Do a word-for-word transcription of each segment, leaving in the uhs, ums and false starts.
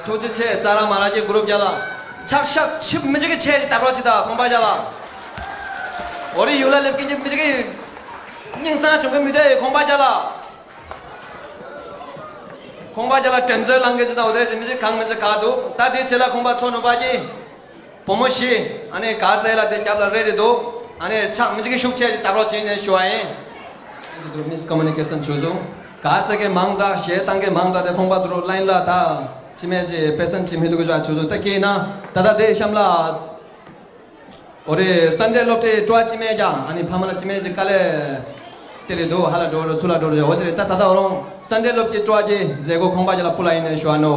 ཐུགས་རྗེ་ཆེ། ཙ་ར་མ་ར་གི་གུ་རུབ་རྒྱ་ལ། ཕྱག་ཞབས་ཕྱི་མི་གཅིག་གི་ཆེ་ཞིག་བཏབ་རོགས་ཅིག་དང་ཁོང་པ་རྒྱ་ལ། འོ་རི་ཡུལ་ལ་སླེབས་ཀྱི་མི་གཅིག་གི་སྙིང་སང་བྱུང་གི་མི་འདུག་ཁོང་པ་རྒྱ་ལ། ཁོང་པ་རྒྱ་ལ་དྲན་ཚོད་ལང་གི་ཅིག་དང་འོ་དེ་རེ་ཅིག་མི་གཅིག་གང་མི་ཚེ་ག་འདུག་ད་དེའི་ཆེད་ལ་ཁོང་པ་ཚོ་ནུ་པ་གི་བུ་མོ་བཞི། ཨ་ནི་ག་ཚད་ལ་དེ་རྒྱབ་ལ་རེ་རེ་འདུག་ཨ་ནི་ཕྱག་མི་གཅིག་གི་ཤུགས་ཆེ་ཞིག་བཏབ་རོགས་ཅིག་ནས་ཞུ་བ་ཡིན། འདི་མིས་ཀོ་མུ་ནི་ཀེ་ཤན་བྱུང་སོང་། ག་ཚད་ཀྱི་མང་དྲགས་གཞས་བཏང་གི་མང་དྲགས་དེ་ཁོང་པ་དུ་རུ་ལ་ཡིན་ལ། ད་ཅི་མེད་ཅི་པེ་སན་ཅི་མེད་དུ་གི་ཅ་བྱུང་སོང་། ད་ཀྱེ་ན་ད་ད་དེ་གཤམ་ལ་འོ་རེ་སན་ཌེ་སློབ་གྲྭའི་སྤྲོ་བ་ཅི་མེད་ཀྱང་ཨ་ནི་ཕ་མ་ལ་ཅི་མེད་ཅི་དཀའ་ལས་དེ་རེ་འདུག་ཧ་ལ་འགྲོ་རུ་ཚུར་ལ་འགྲོ་རུ་འོ་ཅི་རེ། ད་ད་ད་འོ་རོང་སན་ཌེ་སློབ་ཀྱི་སྤྲོ་བ་གི་མཛད་སྒོ་ཁོང་པ་རྒྱ་ལ་སྤུ་ལ་ཡིན་ནས་ཞུ་བ་ནོ།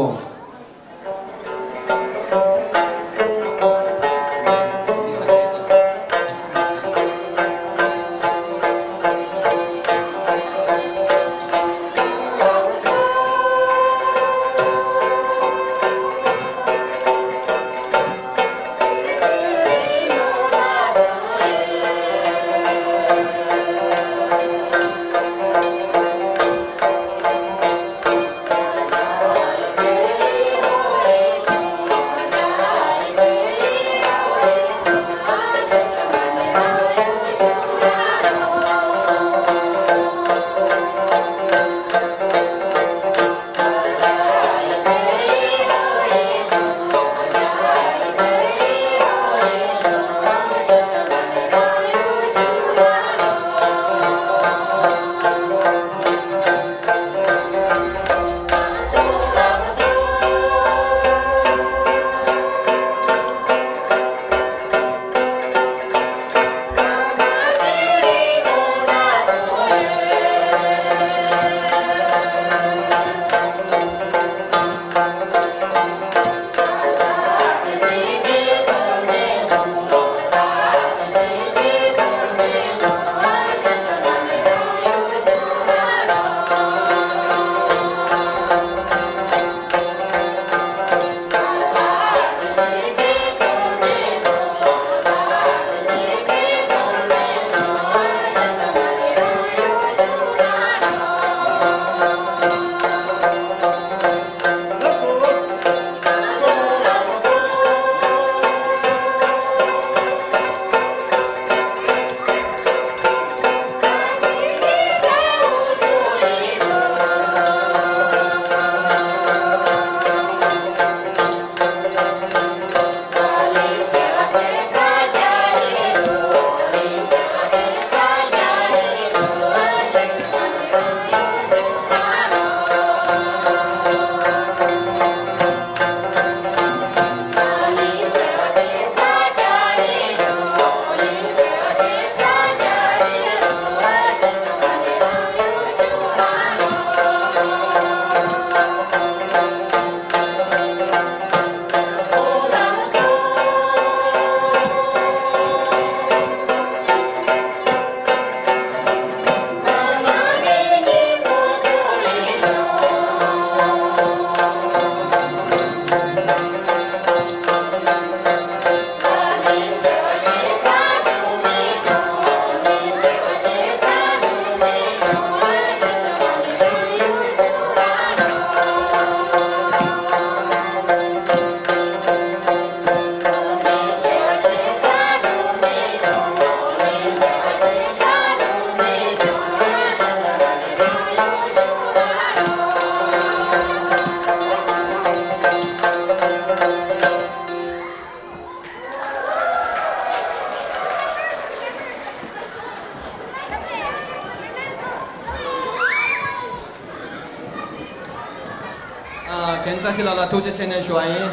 ཨ། རྒན་བཀྲ་ཤིས་ལགས་ལ་ཐུགས་རྗེ་ཆེ་ནས་ཞུ་བ་ཡིན།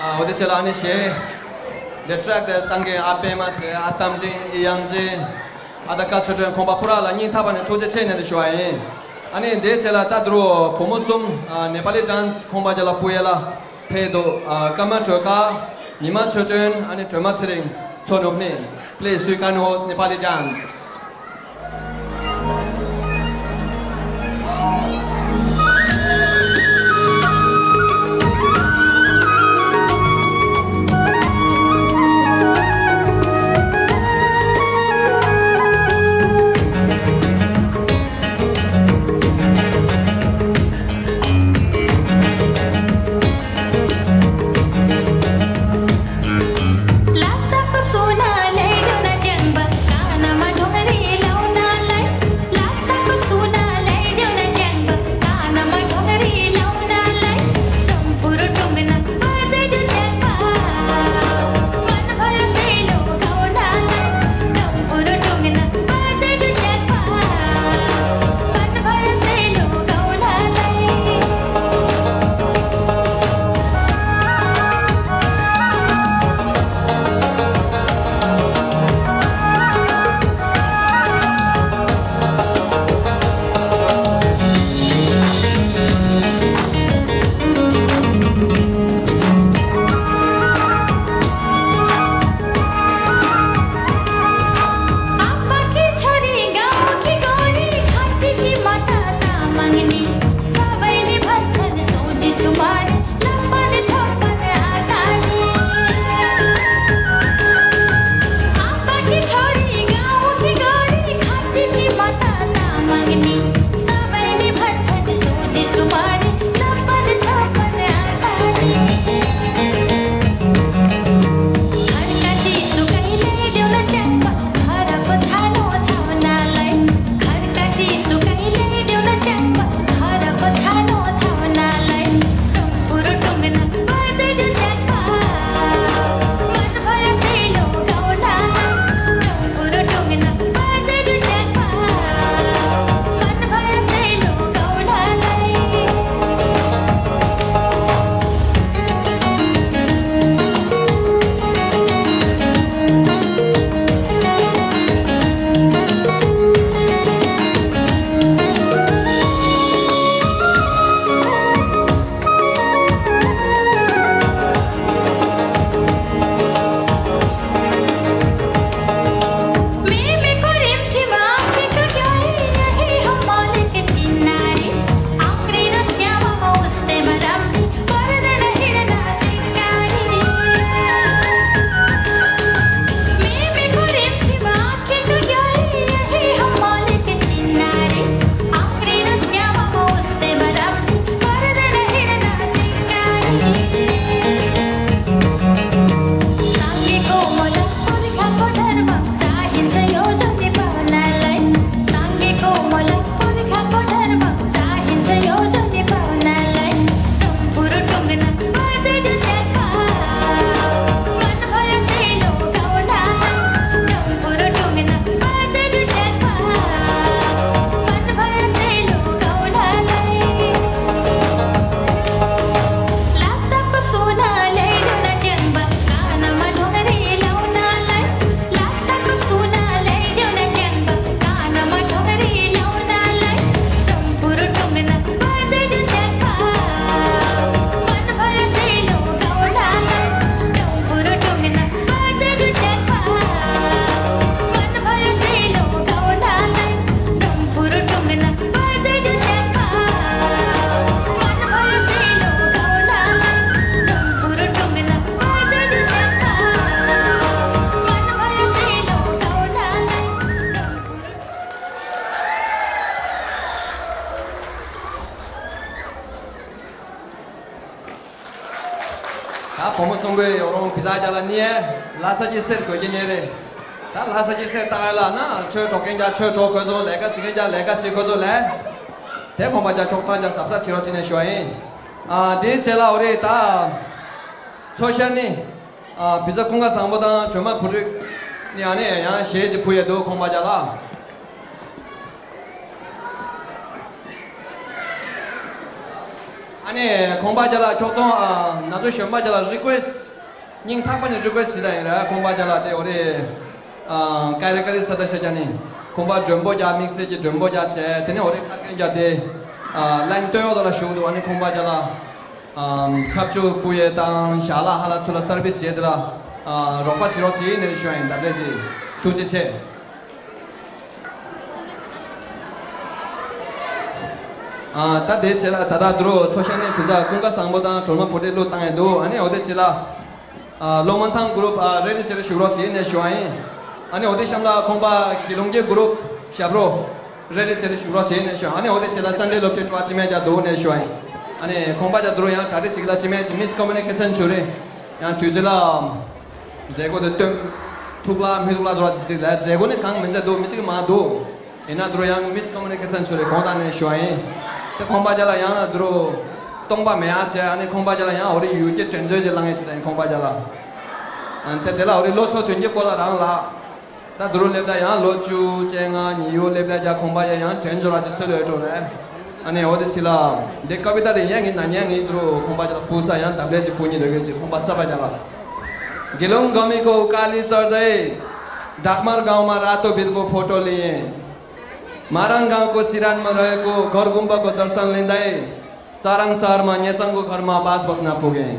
ཨ། འོ་དེ་ཆེ་ལ་ཨ་ནི་གཞས་འདི་ཊེག་དེ་བཏང་མཁན་ཨ་པད་མ་བྱས། ཨ་རྟ་མགྲིན། ཨི་དབྱངས་ཅན། ཨ་ད་ཀ་ཆོས་སྒྲོན། ཁོང་པ་ཕུ་ར་ལ་སྙིང་ཐག་པ་ནས་ཐུགས་རྗེ་ཆེ་ནས་ཞུ་བ་ཡིན། ཨ་ནི་འདི་ཆེ་ལ་ད་དུ་རུ་བུ་མོ་གསུམ། ཨ། ནེ་པ་ལི་ཌན་སི་ཁོང་པ་རྒྱ་ལ་སྤུ་ཡ་ལ་ཕེབས་འདུག་ཨ། ཀརྨ་སྒྲོལ་དཀར། ཉི་མ་ཆོས་སྒྲོན། ཨ་ནི་སྒྲོལ་མ་ཚེ་རིང་། མཚོ་ནུབ་གནས། Please, you can host Nepali dance. ད་བུ་མོ་གསུམ་པོས་ཡོ་རོང་བི་ཟ་རྒྱ་ལ་ནི་ལ་ས་ཀྱི་སེར་གོས་ཀྱི་ཉེ་རེད། ད་ལ་ས་ཀྱི་སེར་བཏང་ཡ་ལ་ན་ཆོས་སྒྲོག་མཁན་རྒྱ་ཆོས་སྒྲོག་ཁོ་ཚོ་ལས་ཀ་བྱེད་མཁན་རྒྱ་ལས་ཀ་བྱེད་ཁོ་ཚོ་ལས། དེ་ཁོང་པ་རྒྱ་ཁྱོག་བཏང་རྒྱ་ཟབ་ཟབ་བྱེད་རོགས་བྱེད་ནས་ཞུ་བ་ཡིན། ཨ་དེའི་རྗེས་ལ་འོ་རེད་ད། མཚོ་ཤར་ནི། ཨ་བི་ཟ་ཀུན་དགའ་བཟང་པོ་དང་སྒྲོལ་མ་བུ་ཕྲུག་ནི་ཨ་ནི་ཡང་ཞེས་ཅིག་ཕུལ་ཡ་འདུག་ཁོང་པ་རྒྱ་ལ། ཨ་ནི་ཁོང་པ་རྒྱ་ལ་ཁྱོག་གཏོང་ཨ་ན་ཚོ་གཞོན་པ་རྒྱ་ལ་རི་ཀུ་ཨེ་སི་སྙིང་ཐག་པ་ནས་རི་ཀུ་ཨེ་སི་བྱེད་ད་ཡིན་ར་ཁོང་པ་རྒྱ་ལ་དེ་འོ་རེད། ཨ་ཀ་རི་ཀ་རི་ས་ད་ཤ་རྒྱ་ནི་ཁོང་པ་མགྲོན་པོ་རྒྱ་དམིགས་བསལ་གྱི་མགྲོན་པོ་རྒྱ་བྱས་དེ་ནས་འོ་རེད་ཁ་སྐད་རྒྱ་དེ་ཨ་ལན་སྟོད་འོག་ཏུ་ལ་ཞུགས་འདུག་ཨ་ནི་ཁོང་པ་རྒྱ་ལ་ཨ་ཆབ་ཆུ་སྤུ་ཡེ་དང་ཞྭ་ལ་ཧ་ལ་ཚུ་ལ་སར་བིས་བྱས་དེ་ལ་ཨ་རོགས་པ་བྱེད་རོགས་བྱེད་ཡིན་ནས་ཞུ་ཡིན་ད་ལས་ཅི་ཐུགས་རྗེ་ཆེ། ཨ་ད་དེའི་རྗེས་ལ་ད་ལྟ་དུ་རུ་མཚོ་ཤར་ནས་བི་ཟ་ཀུན་དགའ་བཟང་པོ་དང་སྒྲོལ་མ་བུ་ཏྲའི་གླུ་བཏང་ཡས་འདུག་ཨ་ནི་འོ་དེ་རྗེས་ལ་ཨ་ལོ་མ་ཐང་གུ་རུབ་ཨ་རེ་རེ་བྱས་རེ་ཞུགས་རོགས་བྱེད་ནས་ཞུ་བ་ཡིན། ཨ་ནི་འོ་དེ་གཤམ་ལ་ཁོང་པ་དགེ་སློང་གི་གུ་རུབ་ཞབས་རོ་རེ་རེ་བྱས་རེ་ཞུགས་རོགས་བྱེད་ནས་ཞུ་ཨ་ནི་འོ་དེ་རྗེས་ལ་སན་ཌེ་སློབ་ཁྲིད་སྤྲོ་བ་ཅི་མེད་རྒྱག་འདུག་ནས་ཞུ་བ་ཡིན། ཨ་ནི་ཁོང་པ་རྒྱ་དུ་རུ་ཡང་གྲ་སྒྲིག་བྱེད་ལ་ཅི་མེད་ཅི་མིས་ཀོ་མུ་ནི་ཀེ་ཤན་བྱུང་རེད། ཡང་དུས་ཚོད་ལ། མཛད་སྒོ་དེ་སྟོན། ཐུགས་ལ་མི་ཐུགས་ལ་བཟོ་བ་ཞིག་སྟེ་ལ་མཛད་སྒོ་ནི་གང་མི་མཛད་འདུག་མི་གཅིག་མ་འདུག་ཡིན་ན་དུ་རུ་ཡང་མིས་ཀོ་མུ་ནི་ཀེ་ཤན་ཆུ་རེ་གོང་དང་ནས་ཞུ་བ་ཡིན། དེ་ཁོང་པ་རྒྱ་ལ་ཡང་དུ་རུ་སྟོང་པ་མེད་ཡ་བྱས་ཨ་ནི་ཁོང་པ་རྒྱ་ལ་ཡང་འོ་རི་ཡུལ་གྱི་དྲན་མཛོད་ཅིག་བླངས་ཡ་བྱས་ད་ཡིན་ཁོང་པ་རྒྱ་ལ། ཨ་ནི་དེ་དེ་ལ་འོ་རི་ལོ་ཚོ་དོན་གྱི་སྐོར་ལ་རང་ལ། ད་དུ་རུ་སླེབས་ད་ཡང་ལོ་བཅུ་བཅོ་ལྔ་ཉི་ཡོ་སླེབས་ད་རྒྱ་ཁོང་པ་རྒྱ་ཡང་དྲན་འཇོག་ལ་ཅིག་གསོལ་ལོས་འགྲོ་རེད། ཨ་ནི་འོ་དེ་ཕྱི་ལ། འདི་ཀ་པི་ཏ་དེ་ཡང་ངའི་ན་ཉན་ངའི་དུ་རུ་ཁོང་པ་ཅག་སྤུ་ས་ཡང་དམ་ལས་ཀྱི་སྤུ་ཉིད་འདོད་གི་ཅིག་ཁོང་པ་ས་པ་རྒྱ་ལ། དགེ་སློང་གང་མི་ཁོ་ཀ་ལི་ཙར་དེ། བྲག་དམར་གང་མ་ར་ཏོ་བིལ་ཁོ་ཕོ་ཏོ་ལི་ཡེ། མ་རང་གང་ཁོ་སི་རན་མ་ར་ཁོ་གོར་གུམ་པ་ཁོ་དར་སན་ལེན་དེ། ཙ་རང་སར་མ་ཉེ་ཚང་ཁོ་གར་མ་བས་བས་ན་པུ་གེ།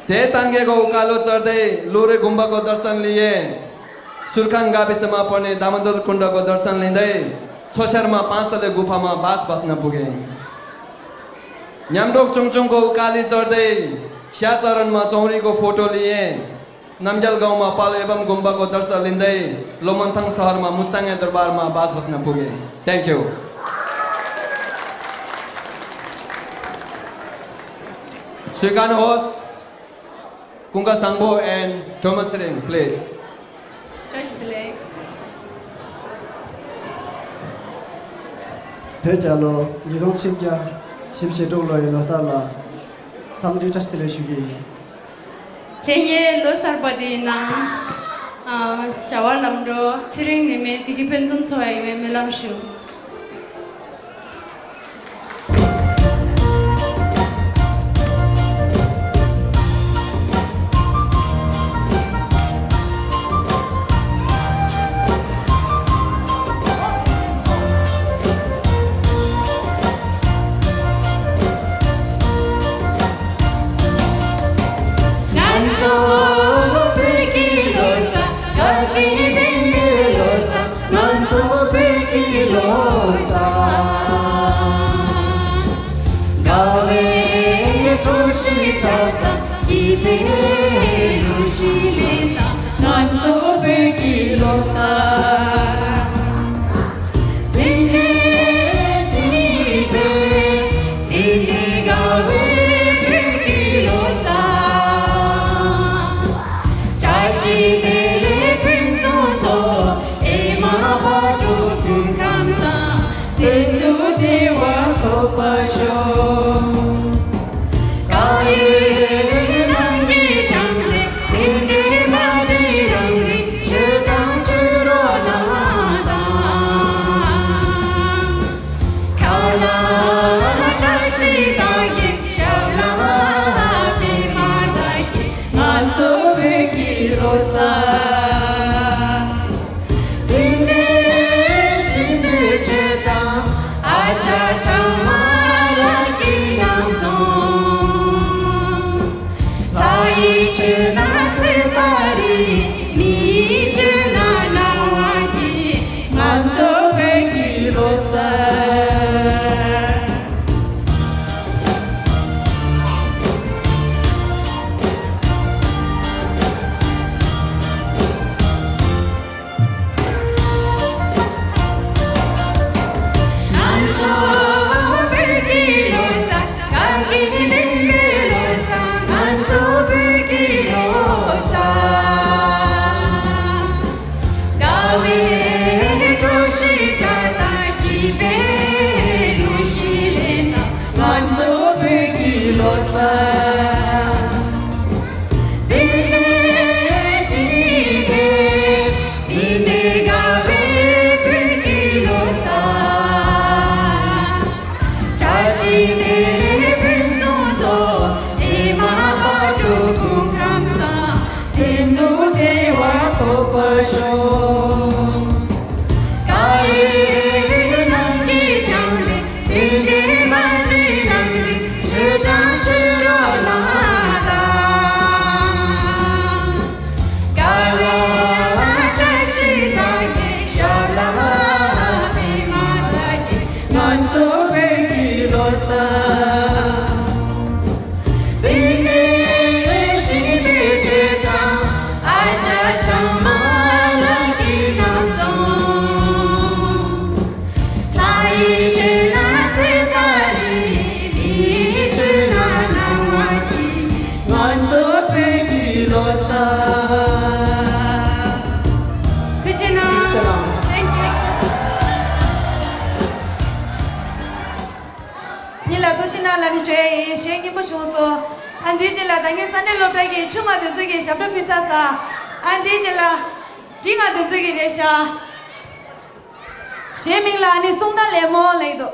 དེ་ཏང་གེ་ཁོ་ཀ་ལོ་ཙར་དེ་ལུ་རེ་གུམ་པ་ཁོ་དར་སན་ལི་ཡེ། སུར་ཁང་ག་པི་སེ་མ་པོ་ནེ་དམ་དོར་ཀུན་ཌ་ཁོ་དར་སན་ལེན་དེ། མཚོ་ཤར་མ་པང་ས་ལེ་གུ་ཕ་མ་བས་བས་ན་པུ་གེ། མཉམ་རོགས་ཆུང་ཆུང་ཁོ་ཀ་ལི་ཙོར་དེ། ཤ་ཙ་རན་མ་ཙོང་རི་ཁོ་ཕོ་ཏོ་ལི་ཡེ། རྣམ་རྒྱལ་གོང་མ་དཔལ་ཨེ་བམ་དགོན་པ་ཁོ་དར་ས་ལིན་དེ། ལོ་མོན་ཐང་ས་ཧར་མ་མུ་སྟ་ངེ་དར་བར་མ་བས་བས་ན་པུ་གེ། Thank you. Second host, ཀུན་དགའ་བཟང་པོ་and Thomas Ring, please. བཀྲ་ཤིས་བདེ་ལེགས། བོད་རྒྱལ་ལོ་ཉིས་སྟོང་ཆིག་བརྒྱ་ཞེ་དྲུག་ལོ་ཡི་ལོ་གསར་ལ་འཚམས་འདྲི་བཀྲ་ཤིས་བདེ་ལེགས་ཞུ་གི་ཡིན། ལྷན་རྒྱས་ལོ་གསར་པ་དེའི་ནང་། ཨ་བྱ་བ་ལམ་འགྲོ་ཚེ་རིང་ནད་མེད་བདེ་སྐྱིད་ཕུན་སུམ་ཚོགས་པ་ཡོང་བའི་སྨོན་ལམ་ཞུ། ང་ཚོ་བོད་ཀྱི་ལོ་གསར། དགའ་སྐྱིད་ལྡན་པའི་ལོ་གསར། ང་ཚོ་བོད་ཀྱི་ལོ་གསར། དགའ་བའི་སྤྲོ་ཞིང་འཁྲབ་དང་། སྐྱིད་པའི་གླུ་ཞིག་ལེན་དང་། ང་ཚོ་བོད་ཀྱི་ལོ་གསར། དེང་གི་དེང་གི་བོད། དེང་གི་དགའ་བའི་བོད་ཀྱི། པོ་བྱུང་སོང་། ཨ་འདིའི་རྗེས་ལ་ད་ངས་ས་གནས་སློབ་གྲྭ་གི་ཆུང་བ་དེ་ཚོ་གི་ཞབས་བྲོ་ཕུལ་ས་ས། ཨ་འདིའི་རྗེས་ལ་འབྲིང་བ་དེ་ཚོ་གི་རེད་ཤག་གཞན་མིང་ལ་ཨ་ནི་གསུང་སྟངས་ལེགས་མོ་ལེགས་འདུག་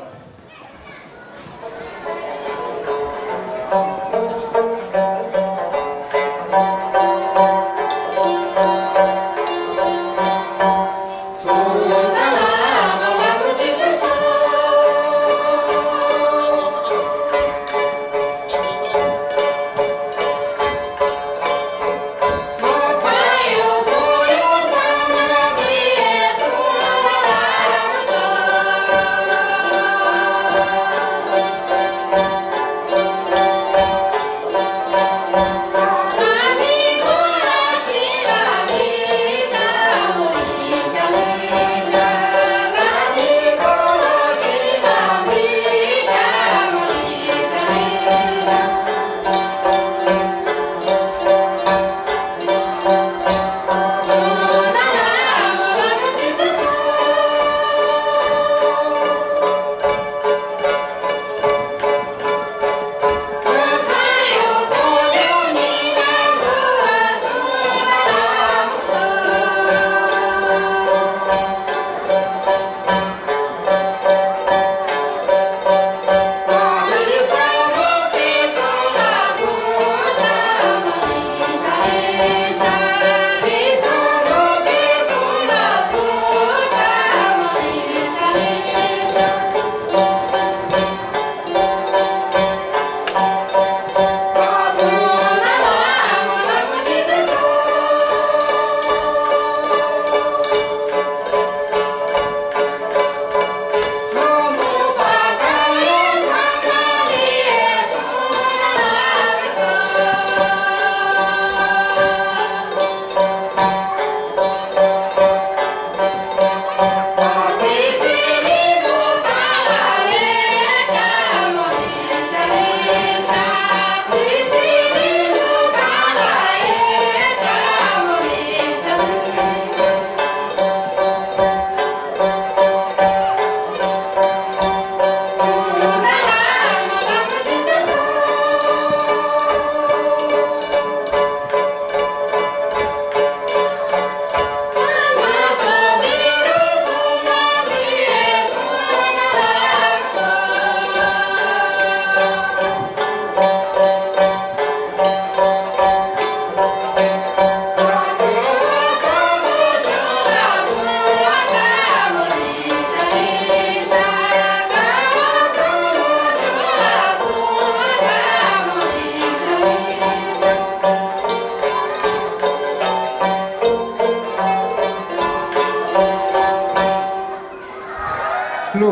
གླུ།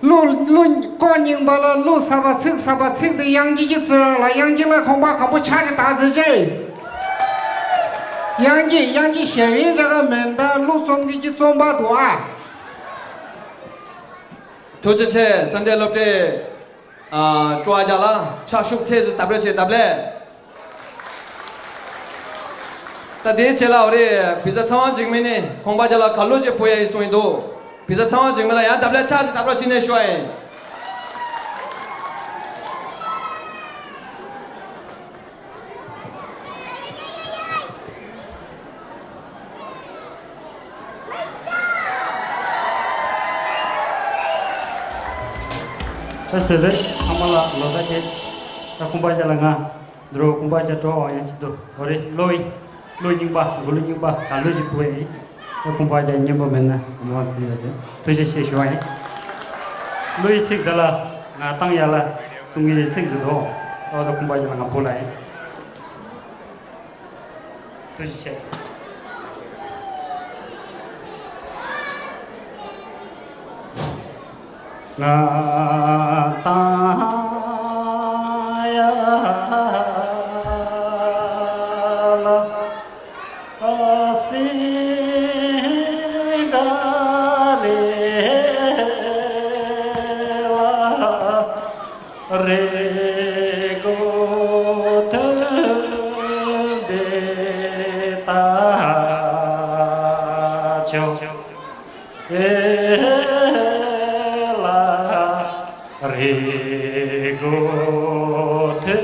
གླུ། གླུ་སྐོར་རྙིང་པ་ལ་གླུ་གསར་པ་ཚིག་གསར་པ་ཚིག་འདི་དབྱངས་ཅན་གྱིས་བརྩོན་ལ། དབྱངས་ཅན་ལ་ཁོང་པ་གང་པོ་ཕྱག་ཅིག་བཏགས་མཛད་ཅེས། དབྱངས་ཅན་དབྱངས་ཅན་ཞེས་པའི་ལྕགས་མེ་མདའ་གླུ་རྩོམ་མཁན་གྱི་རྩོམ་པ་འདུག་ཨ། ཐུགས་རྗེ་ཆེ། ས་གནས་སློབ་གྲྭའི་ཨ་སྤྲོ་བ་རྒྱལ་ལགས་ཕྱག་ཤུགས་ཚད་ཅིག་བརྡབ་རོགས་བྱེད། བརྡབ་ལེ། ད་དེའི་རྗེས་ལ་འོ་རེད། བི་ཟ་ཚེ་དབང་འཇིགས་མེད་ནས་ཁོང་པ་རྒྱལ་ལ་གར་གླུ་ཅིག་ཕུལ་ཡ་ཡིན་གསུངས་ཡིན་འདུག་བི་ཟ་ཚེ་དབང་འཇིགས་མེད་ལ་ཡང་བརྡབ་ལེ་ཕྱག་ཅིག་བརྡབ་རོགས་བྱེད་ནས་ཞུ་བ་ཡིན། ཨ་ཟེར་རེད། ཚང་མ་ལ་ལོ་གསར་བརྒྱད། ད་ཁོང་པ་རྒྱལ་ལ་ང་འདི་རུ་ཁོང་པ་རྒྱལ་སྤྲོ་བ་ཡང་ཅིག་འདུག་འོ་རེད། གླུ་ཡིན། གླུ་རྙིང་པ། མགོ་གླུ་རྙིང་པ། གར་གླུ་ཞིག་ཕུལ་བ་ཡིན། ད་ཁོང་པ་རྒྱལ་སྙན་པོ་མེད་ན་མ་ཟེར་ཡ་དེ་ཐུགས་རྗེ་ཆེ་ཞུ་བ་ཡིན། གླུ་ཡི་ཚིག་འདི་ལ་ང་བཏང་ཡ་ལ་གསུང་གི་ཡི་ཚིག་ཟིན་འདུག་ཨོ་ད་ཁོང་པ་རྒྱལ་ལ་ང་ཕུལ་ལ་ཡིན། ཐུགས་རྗེ་ཆེ། ང་དང་ཡ་ལ་སི་ག་ལེ་ལ། རེ་གོ་ཐུབ་པའི་ད་ཆོག་ཨེ་ལ། རེ་གོ་ཐུབ།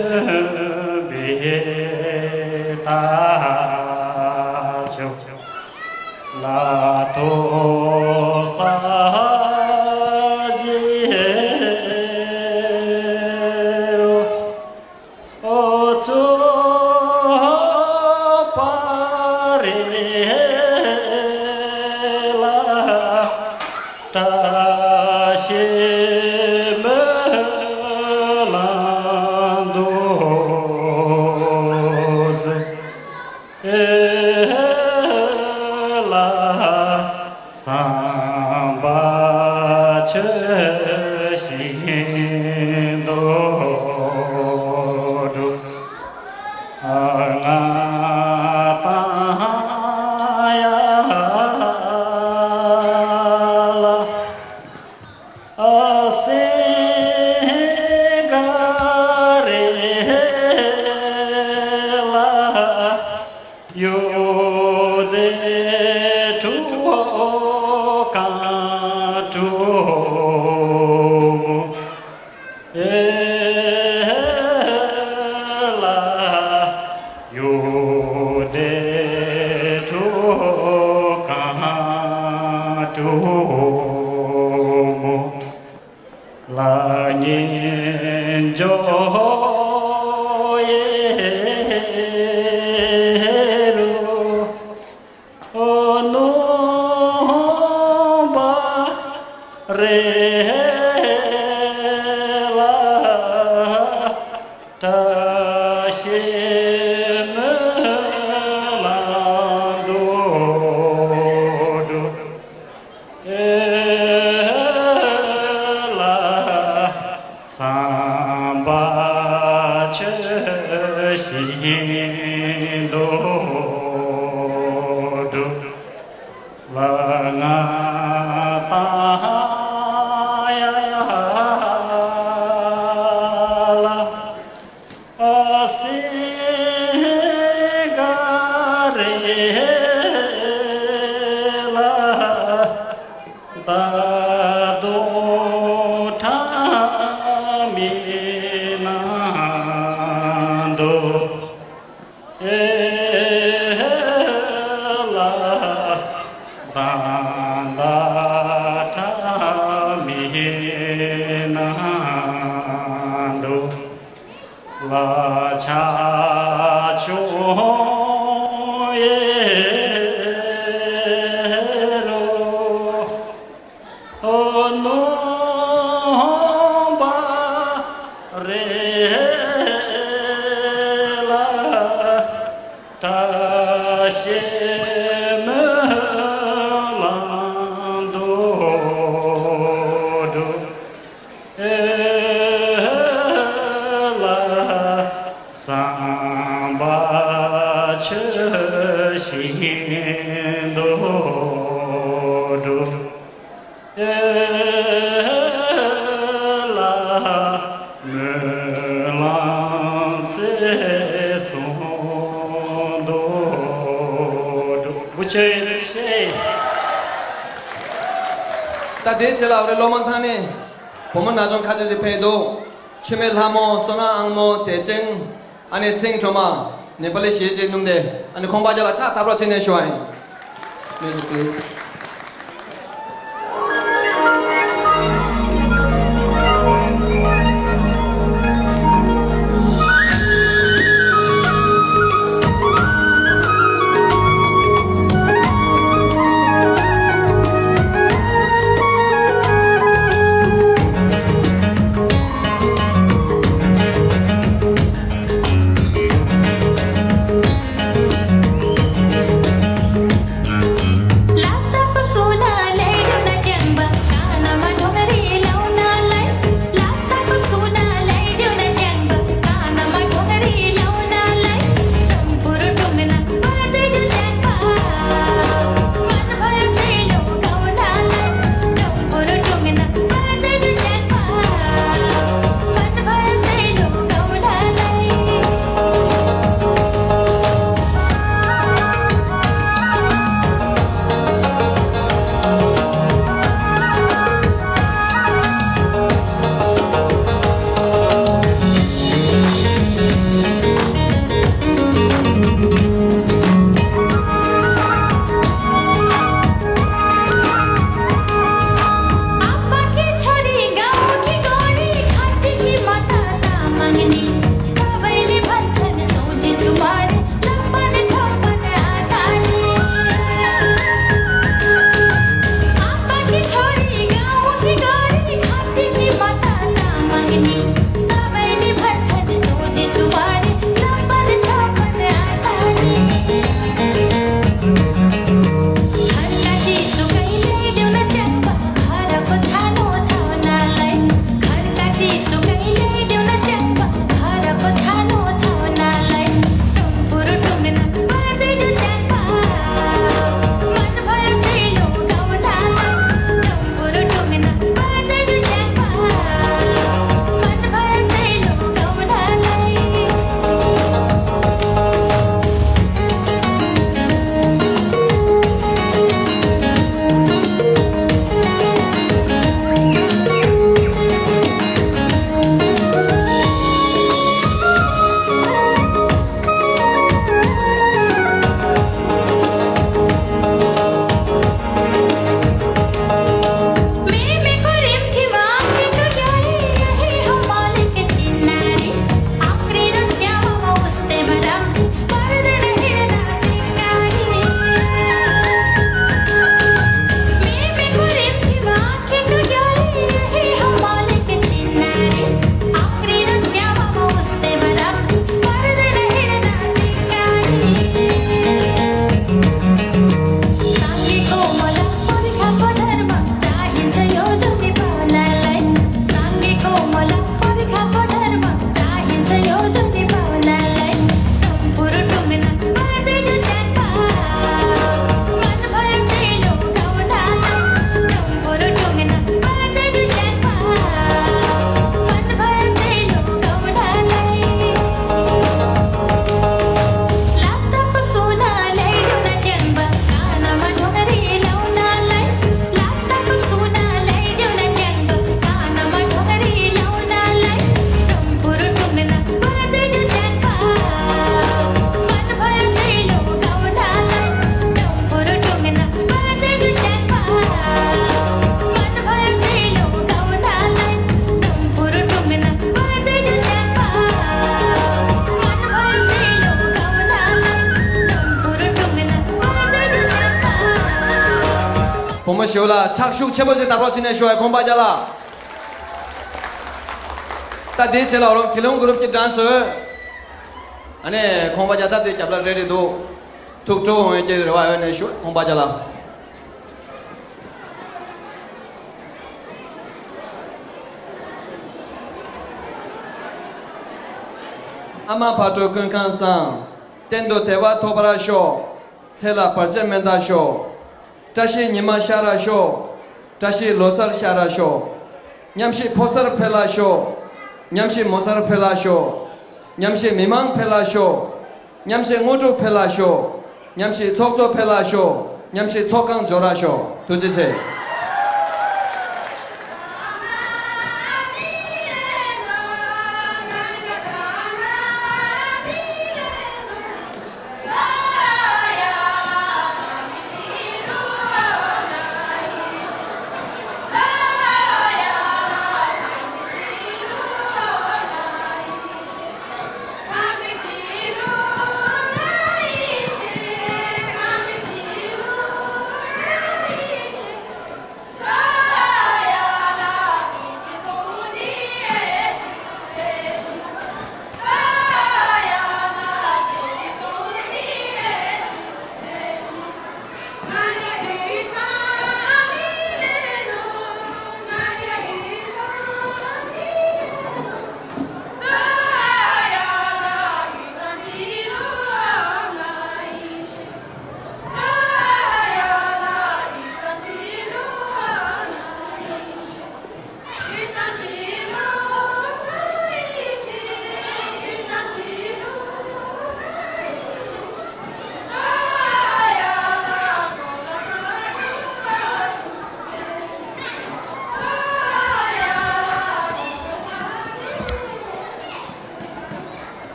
ཙོ་པ་རེ་ལ་བཀྲ་ཤིས་སྨོན་ལམ་འདོན། ཨེ་ལ་བསམ་པ་ཇི་བཞིན་དུ་འགྲུབ། ང་དང་ཡ་ལ། སེང་ག་རེ་ལ་ཡོ་དེ་གྲོ་གང་གྲོ་མོ། ཨེ་ལ་ཡོ་དེ་གྲོ་གང་གྲོ་མོ། ལ་ཉིན་འཇོག་ཡེ་རུ། ནོམ་པ་རེ་ལ་བཀྲ་ཤིས་སྨོན་ལམ་འདོན། ཨེ་ལ་བསམ་པ་ཇི་བཞིན་དུ་འགྲུབ། ལ་ང་དང་ཡ་ལ། སེང་ག་རེ་ལ་ད་དུང་ཁྲ་མི་ན་འདུག། ཨེ་ལ་ད་ད་ཁྲ་མི་ན་འདུག། ལ་ཆ་ཆུང་ཡེ་རུ། ནོམ་པ་རེ་ལ་བཀྲ་ཤིས་སྨོན་ལམ་འདོན། ཨེ་ལ་བསམ་པ་ཇི་བཞིན་དུ་འགྲུབ། ཨེ་ལ་སྨོན་ལམ་བརྩེ་གསུམ་འདོན། བུ་ཆེ་ཡིན་ཤེས། ད་དེའི་རྗེས་ལ་འོ་རེ་སློབ་མ་ཐང་ནས་བུ་མོ་ན་ཆུང་ཁ་ཤས་ཤིག་ཕེབས་འདུག། འཆི་མེད་ལྷ་མོ། བསོད་ནམས་དབང་མོ། བདེ་ཆེན། ཨ་ནེ་ཚེང་སྒྲོལ་མ། ནེ་པ་ལི་གཞས་བྱེད་སྣུམ་དེ། ཨ་ནེ་ཁོང་པ་ཅག་ལ་ཕྱག་དར་པོ་ཕྱིན་ནས་ཞུ་བ་ཡིན། Music, please. བུ་མོ་ཞིག་ལ་ཕྱག་ཤུགས་ཆེན་པོ་ཞིག་དར་རོགས་བྱས་ནས་ཞུ་བའི་ཁོང་པ་རྒྱ་ལ། ད་དེའི་རྗེས་ལ་རོང་ཁི་ལུང་གུ་རུབ་ཀྱི་དྲན་སོས། ཨ་ནི་ཁོང་པ་རྒྱ་ཚ་དེ་རྒྱབ་ལ་རེ་རེ་འདུག་ཐུགས་སྤྲོ་འོང་ཡོད་ཀྱི་རེ་བ་ཡོད་ནས་ཞུ་ཁོང་པ་རྒྱ་ལ། ཨ་མ་བག་དྲོ་ཀུན་ཁང་བཟང་། གཏན་དུ་བདེ་བ་ཐོབ་པར་ཤོག་ཚེ་ལ་བར་ཆད་མེད་པར་ཤོག་བཀྲ་ཤིས་ཉི་མ་ཤར་ར་ཤོག་བཀྲ་ཤིས་ལོ་གསར་ཤར་ར་ཤོག་མཉམ་ཞིག་ཕོ་གསར་འཕེལ་ལ་ཤོག་མཉམ་ཞིག་མོ་གསར་འཕེལ་ལ་ཤོག་མཉམ་ཞིག་མི་མང་འཕེལ་ལ་ཤོག་མཉམ་ཞིག་དངོས་གྲུབ་འཕེལ་ལ་ཤོག་མཉམ་ཞིག་ཚོགས་གཙོ་འཕེལ་ལ་ཤོག་མཉམ་ཞིག་ཚོགས་ཁང་འབྱོར་ར་ཤོག་ཐུགས་རྗེ་ཆེ།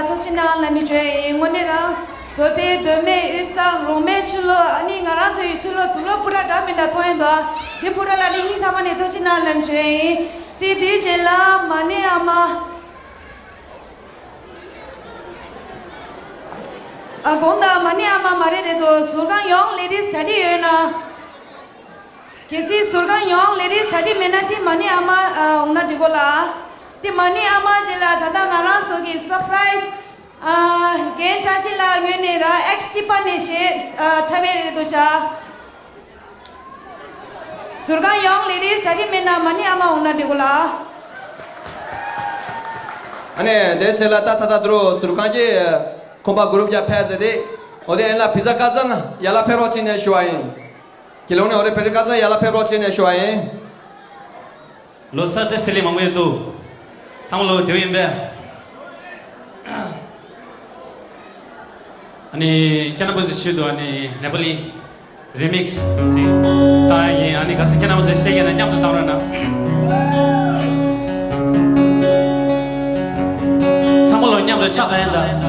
ཐུགས་རྗེ་གནང་ལབ་ནས་བརྗོད་ཡིན། དངོས་གནས་རང་འདོད་པའི་འདོད་མེད་དབུས་གཙང་རོང་མའི་ཆུ་ལོ། ཨ་ནི་ང་རང་ཚོ་ཡི་ཆུ་ལོ་དུག་ལོག་སྤུ་ར་འདྲ་མི་འདྲ་མཐོང་ཡོད་འདུག་འདི་སྤུ་ར་ལ་ནི་སྙིང་ཐག་པ་ནས་ཐུགས་རྗེ་གནང་ལབ་ནས་བརྗོད་ཡིན། དེ་དེའི་རྗེས་ལ་མ་ཎི་ཨ་མ། ཨ་དགོངས་དག་མ་ཎི་ཨ་མ་མ་རེད་རེད་འདུག་ཟུར་ཁང་ཡོང་ལེ་ཌིས་གྲ་སྒྲིག་ཡོད་ན། གལ་སྲིད་ཟུར་ཁང་ཡོང་ལེ་ཌིས་གྲ་སྒྲིག་མེད་ན་དེ་མ་ཎི་ཨ་མ་ཨ་འོང་ན་འགྲིག་གོ་ལ། དེ་མ་ཎི་ཨ་མ་རྗེས་ལ་ད་ལྟ་ང་རང་ཚོ་གི་སར་པ་རའི་ཛི་ཨ་རྒན་བཀྲ་ཤིས་ལགས་ངོས་ནས་ར་ཨེགས་ཊི་པ་ནས་གཞས་ཨ་འཁྲབ་ཡས་རེད་འདུག་ཤག་ཟུར་ཁང་ཡོང་ལེ་ཌིས་གྲ་སྒྲིག་མེད་ན་མ་ཎི་ཨ་མ་འོང་ན་འགྲིག་གོ་ལ། ཨ་ནི་དེ་ཆེད་ལ་ད་ད་ད་དུ་རུ་ཟུར་ཁང་གི་ཁོམ་པ་གུ་རུབ་རྒྱ་ཕེབས་ཟེར་ཏེ། འོ་དེ་ཨེ་ལ་བི་ཟ་ཀ་ཙང་ཡ་ལ་ཕེབས་རོགས་བྱས་ནས་ཞུ་བ་ཡིན། དགེ་སློང་ནས་འོ་རེ་བི་ཟ་ཀ་ཙང་ཡ་ལ་ཕེབས་རོགས་བྱས་ནས་ཞུ་བ་ཡིན། ལོ་གསར་བཀྲ་ཤིས་བདེ་ལེགས་མང་པོ་ཡོད་དོ། ཚང་མ་ལོ་བདེ་པོ་ཡིན་པས། ཨ་ནི་ཁྱེད་རྣམ་པ་ཚོའི་ཆེད་དུ་ཨ་ནི་ནེ་པ་ལི་རི་མིག་སི་ཅིག་བཏང་ཡ་ཡིན། ཨ་ནི་གལ་སྲིད་ཁྱེད་རྣམ་པ་ཚོས་ཤེས་ཀྱི་ན་མཉམ་དུ་བཏང་རོགས་གནང་། ཚང་མ་ལོ་མཉམ་དུ་ཕྱག་ལ་ཡན་ལ།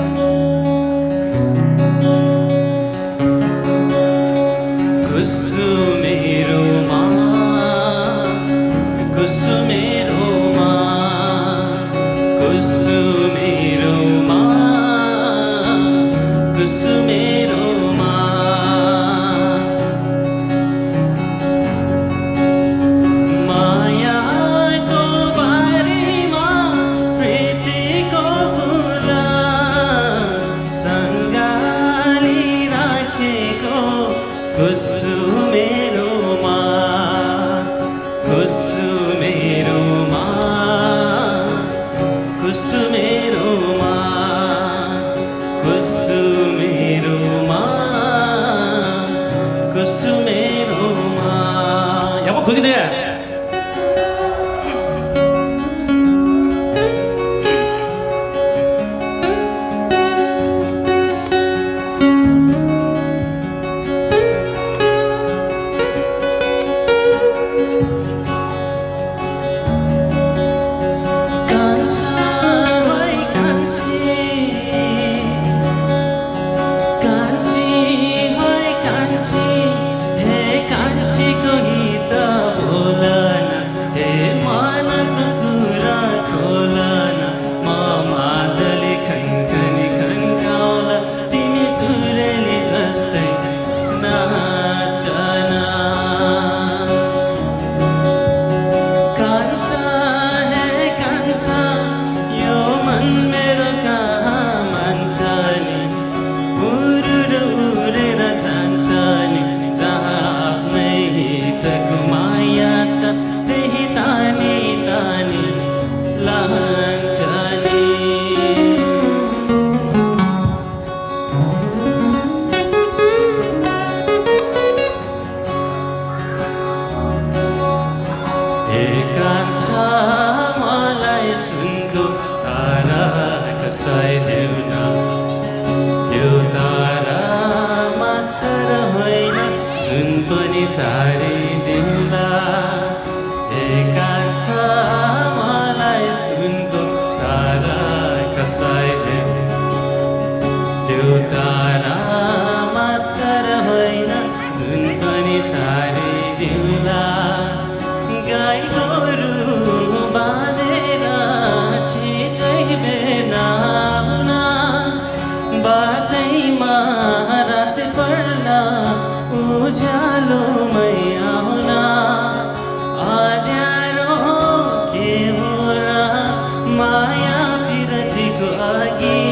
मायाको बारेमा प्रीतिको फुल सँगाली राखेको कुसुमेरोमा, कुसुमेरोमा, कुसुमेरोमा, कुसुमेरोमा, कुसुमेरोमा। ཡག་པོ་གོ་གི་འདུག་ཡ། कान्छा होइ कान्छी, कान्छी होइ कान्छी, हे कान्छी कोही त बोल न, हे मनको कुरा खोल न, म मादली खनखनी खन्काउला, तिमी जुरेली जस्तै नाचना। कान्छा हे कान्छा, यो मन मेरो कहाँ मान्छ नि, उरुरु उडेर जान्छ नि, जहाँ आफ्नै हितको माया छ, त्यही तानी तानी लान्छ नि। एकान्त मलाई सुनको तारा खसाइदेऊ न, त्यो तारा मात्र होइन, जुन पनि छाडिदेऊला। एकान्त मलाई सुनको तारा खसाइदेऊ, त्यो तारा मात्र होइन, जुन पनि छाडिदेऊला। गाई गोरु बाँधेर छिटै बेर नआउला, बाटैमा रात पर्ला उज्यालोमै आउला। अँध्यारो के हो र माया पिरतीको अघि,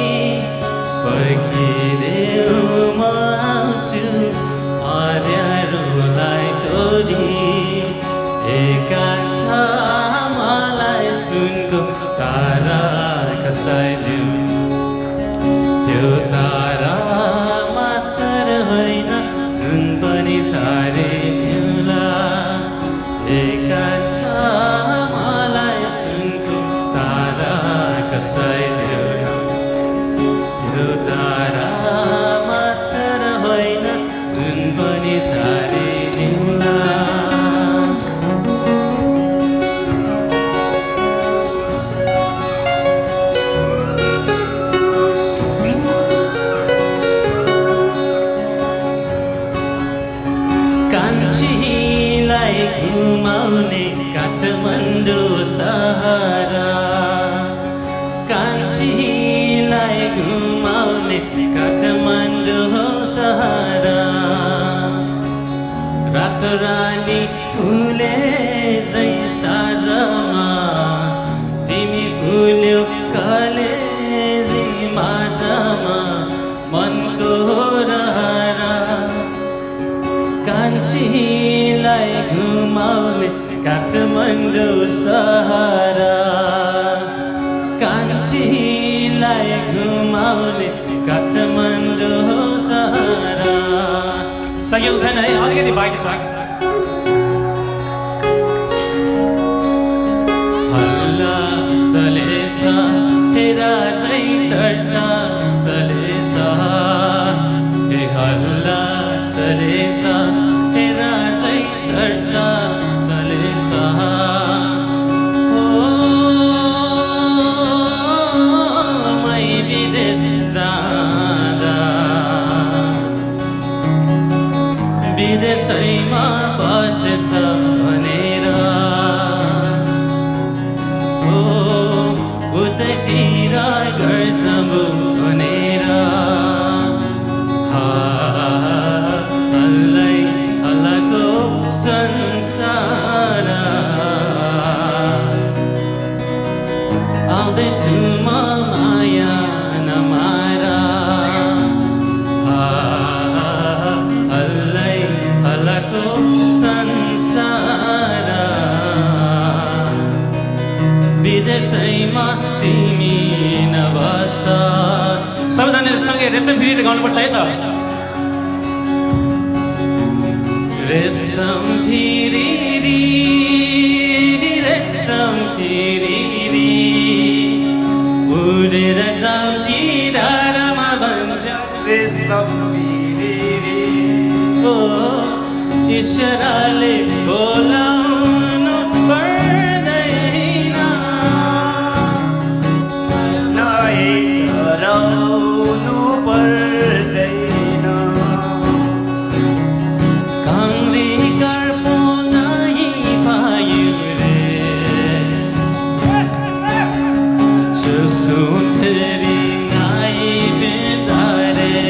पर्खिदेऊ म आउँछु अँध्यारोलाई तोडी। एकान्त मलाई सुनको तारा खसाइदेऊ, त्यो तारा मात्र होइन, जुन पनि छाडिदेऊला। एकान्त मलाई सुनको तारा खसाइदेऊ, त्यो तारा मात्र होइन, जुन पनि छाडिदेऊला। रानी फुले झैँ साँझमा, तिमी फुल्यौ कलेजी माझमा, मनको रहर। कान्छीलाई घुमाउने काठमाडौँ सहर, कान्छीलाई घुमाउने काठमाडौँ सहर। सकिएको छैन है, अलिकति बाँकी छ। हल्ला चलेछ, हेरा झैँ चर्चा चलेछ। हे हल्ला चलेछ, हेरा झैँ चर्चा चलेछ। हो, मै विदेश जाँदा विदेशैमा बसेछ भनेर, हो, उतैतिर घर जम्बु भनेर। हा, हल्लै हल्लाको संसार। आउँदैछु म, माया नमार। हा, हल्लै हल्लाको संसार। विदेशैमा तिमी नबस। सबैजनाले सँगै रेशम फिरी गाउनुपर्छ है त। रेशम फिरी, रेशम फिरी, उडेर जाऊ कि डाँडामा बन्छ। रेशम फिरी, ओ, इशाराले बोलाउनु पर्दैन। नै डराउनु पर्दैन। काङ्ग्रे कार्पो नै पायो रे। चुसुन फेरि नै भेट्दा रे।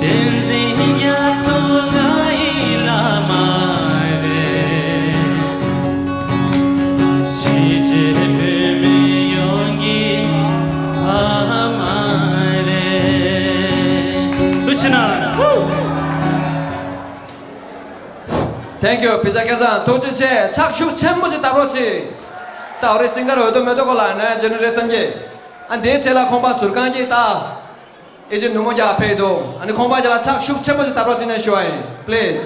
तेन्जिङ ग्याछो नै लामा रे। Thank you. ཕྱག་ཕྱིད་ཆེ། ཕྱག་ཤུགས་ཆེན་པོ་ཅིག་བཏབ་རོགས་གྱིས། ད་འོ་རེ་སིང་གར་འོས་བསྡུ་མེད་དོ་གོ་ལ་ནོ་ཡ་ཇེ་ནེ་རེ་ཤན་གྱི། ཨ་འདིའི་ཆེད་ལ་ཁོང་པ་ཟུར་ཁང་གི་ད། ཨེ་ཅེ་ནུ་མོ་རྒྱ་ཕེབས་འདུག་ཨ་ནི་ཁོང་པ་རྒྱ་ལ་ཕྱག་ཤུགས་ཆེན་པོ་ཞིག་བཏབ་རོགས་བྱེད་ནས་ཞུ་བ་ཡིན། Please.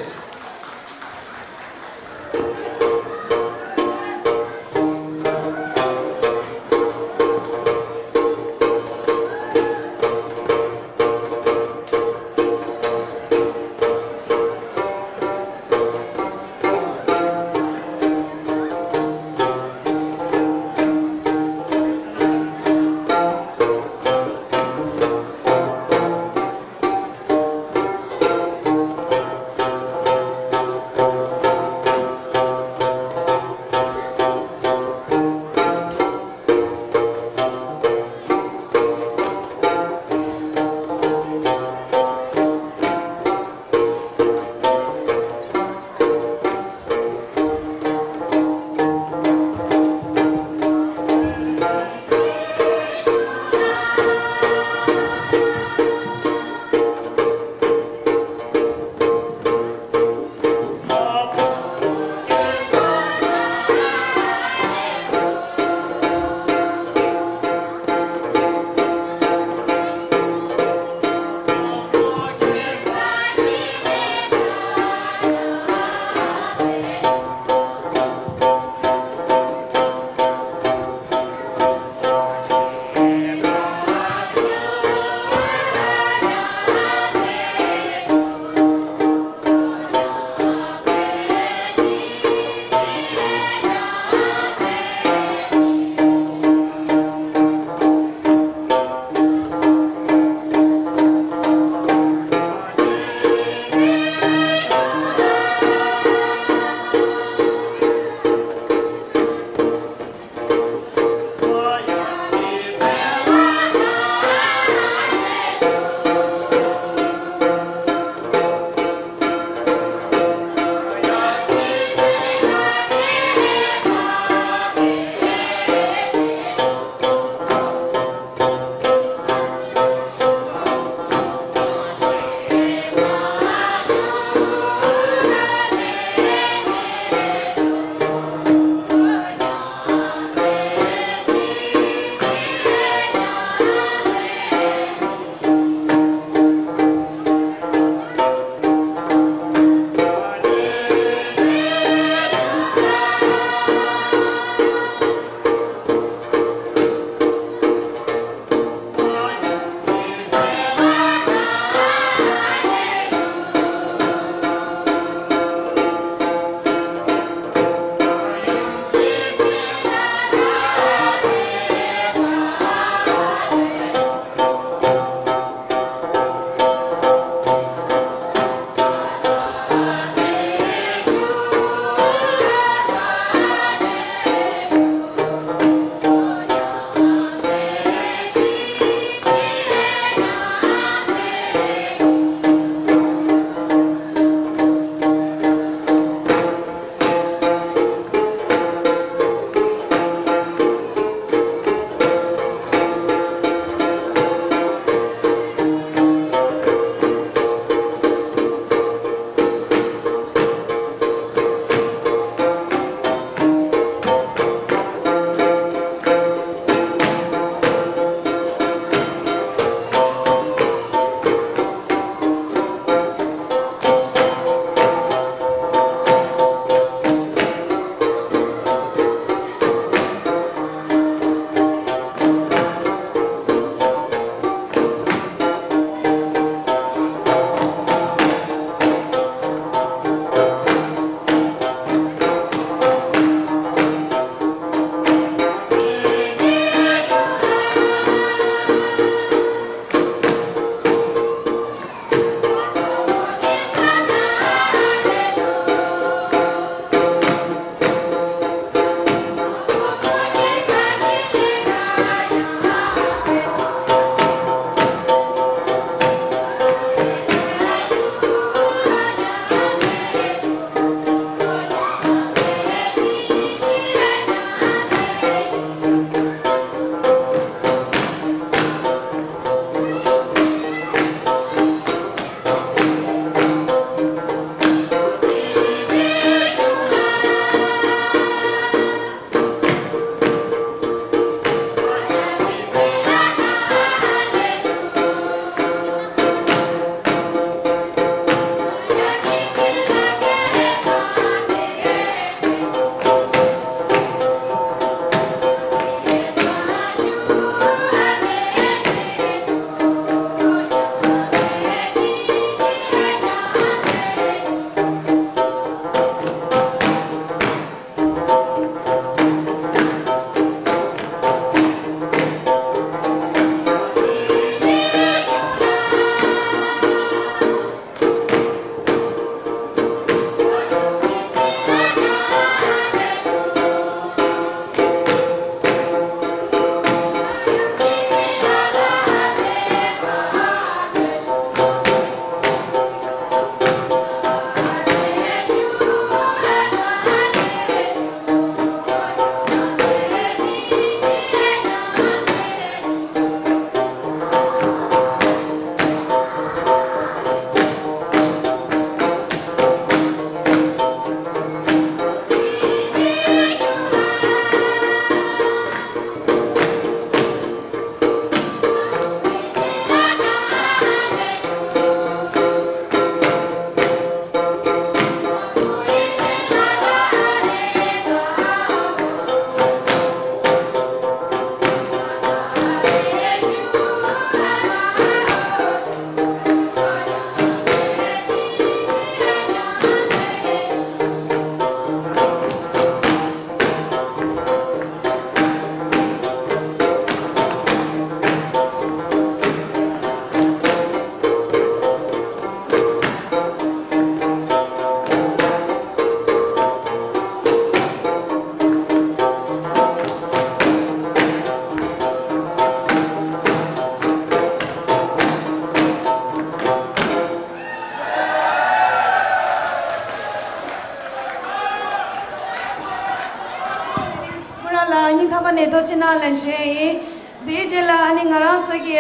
ཐུགས་རྗེ་གནང་ལན་ཞུ་ཡིན། དེའི་རྗེས་ལ་ཨ་ནི་ང་རང་ཚོ་གི་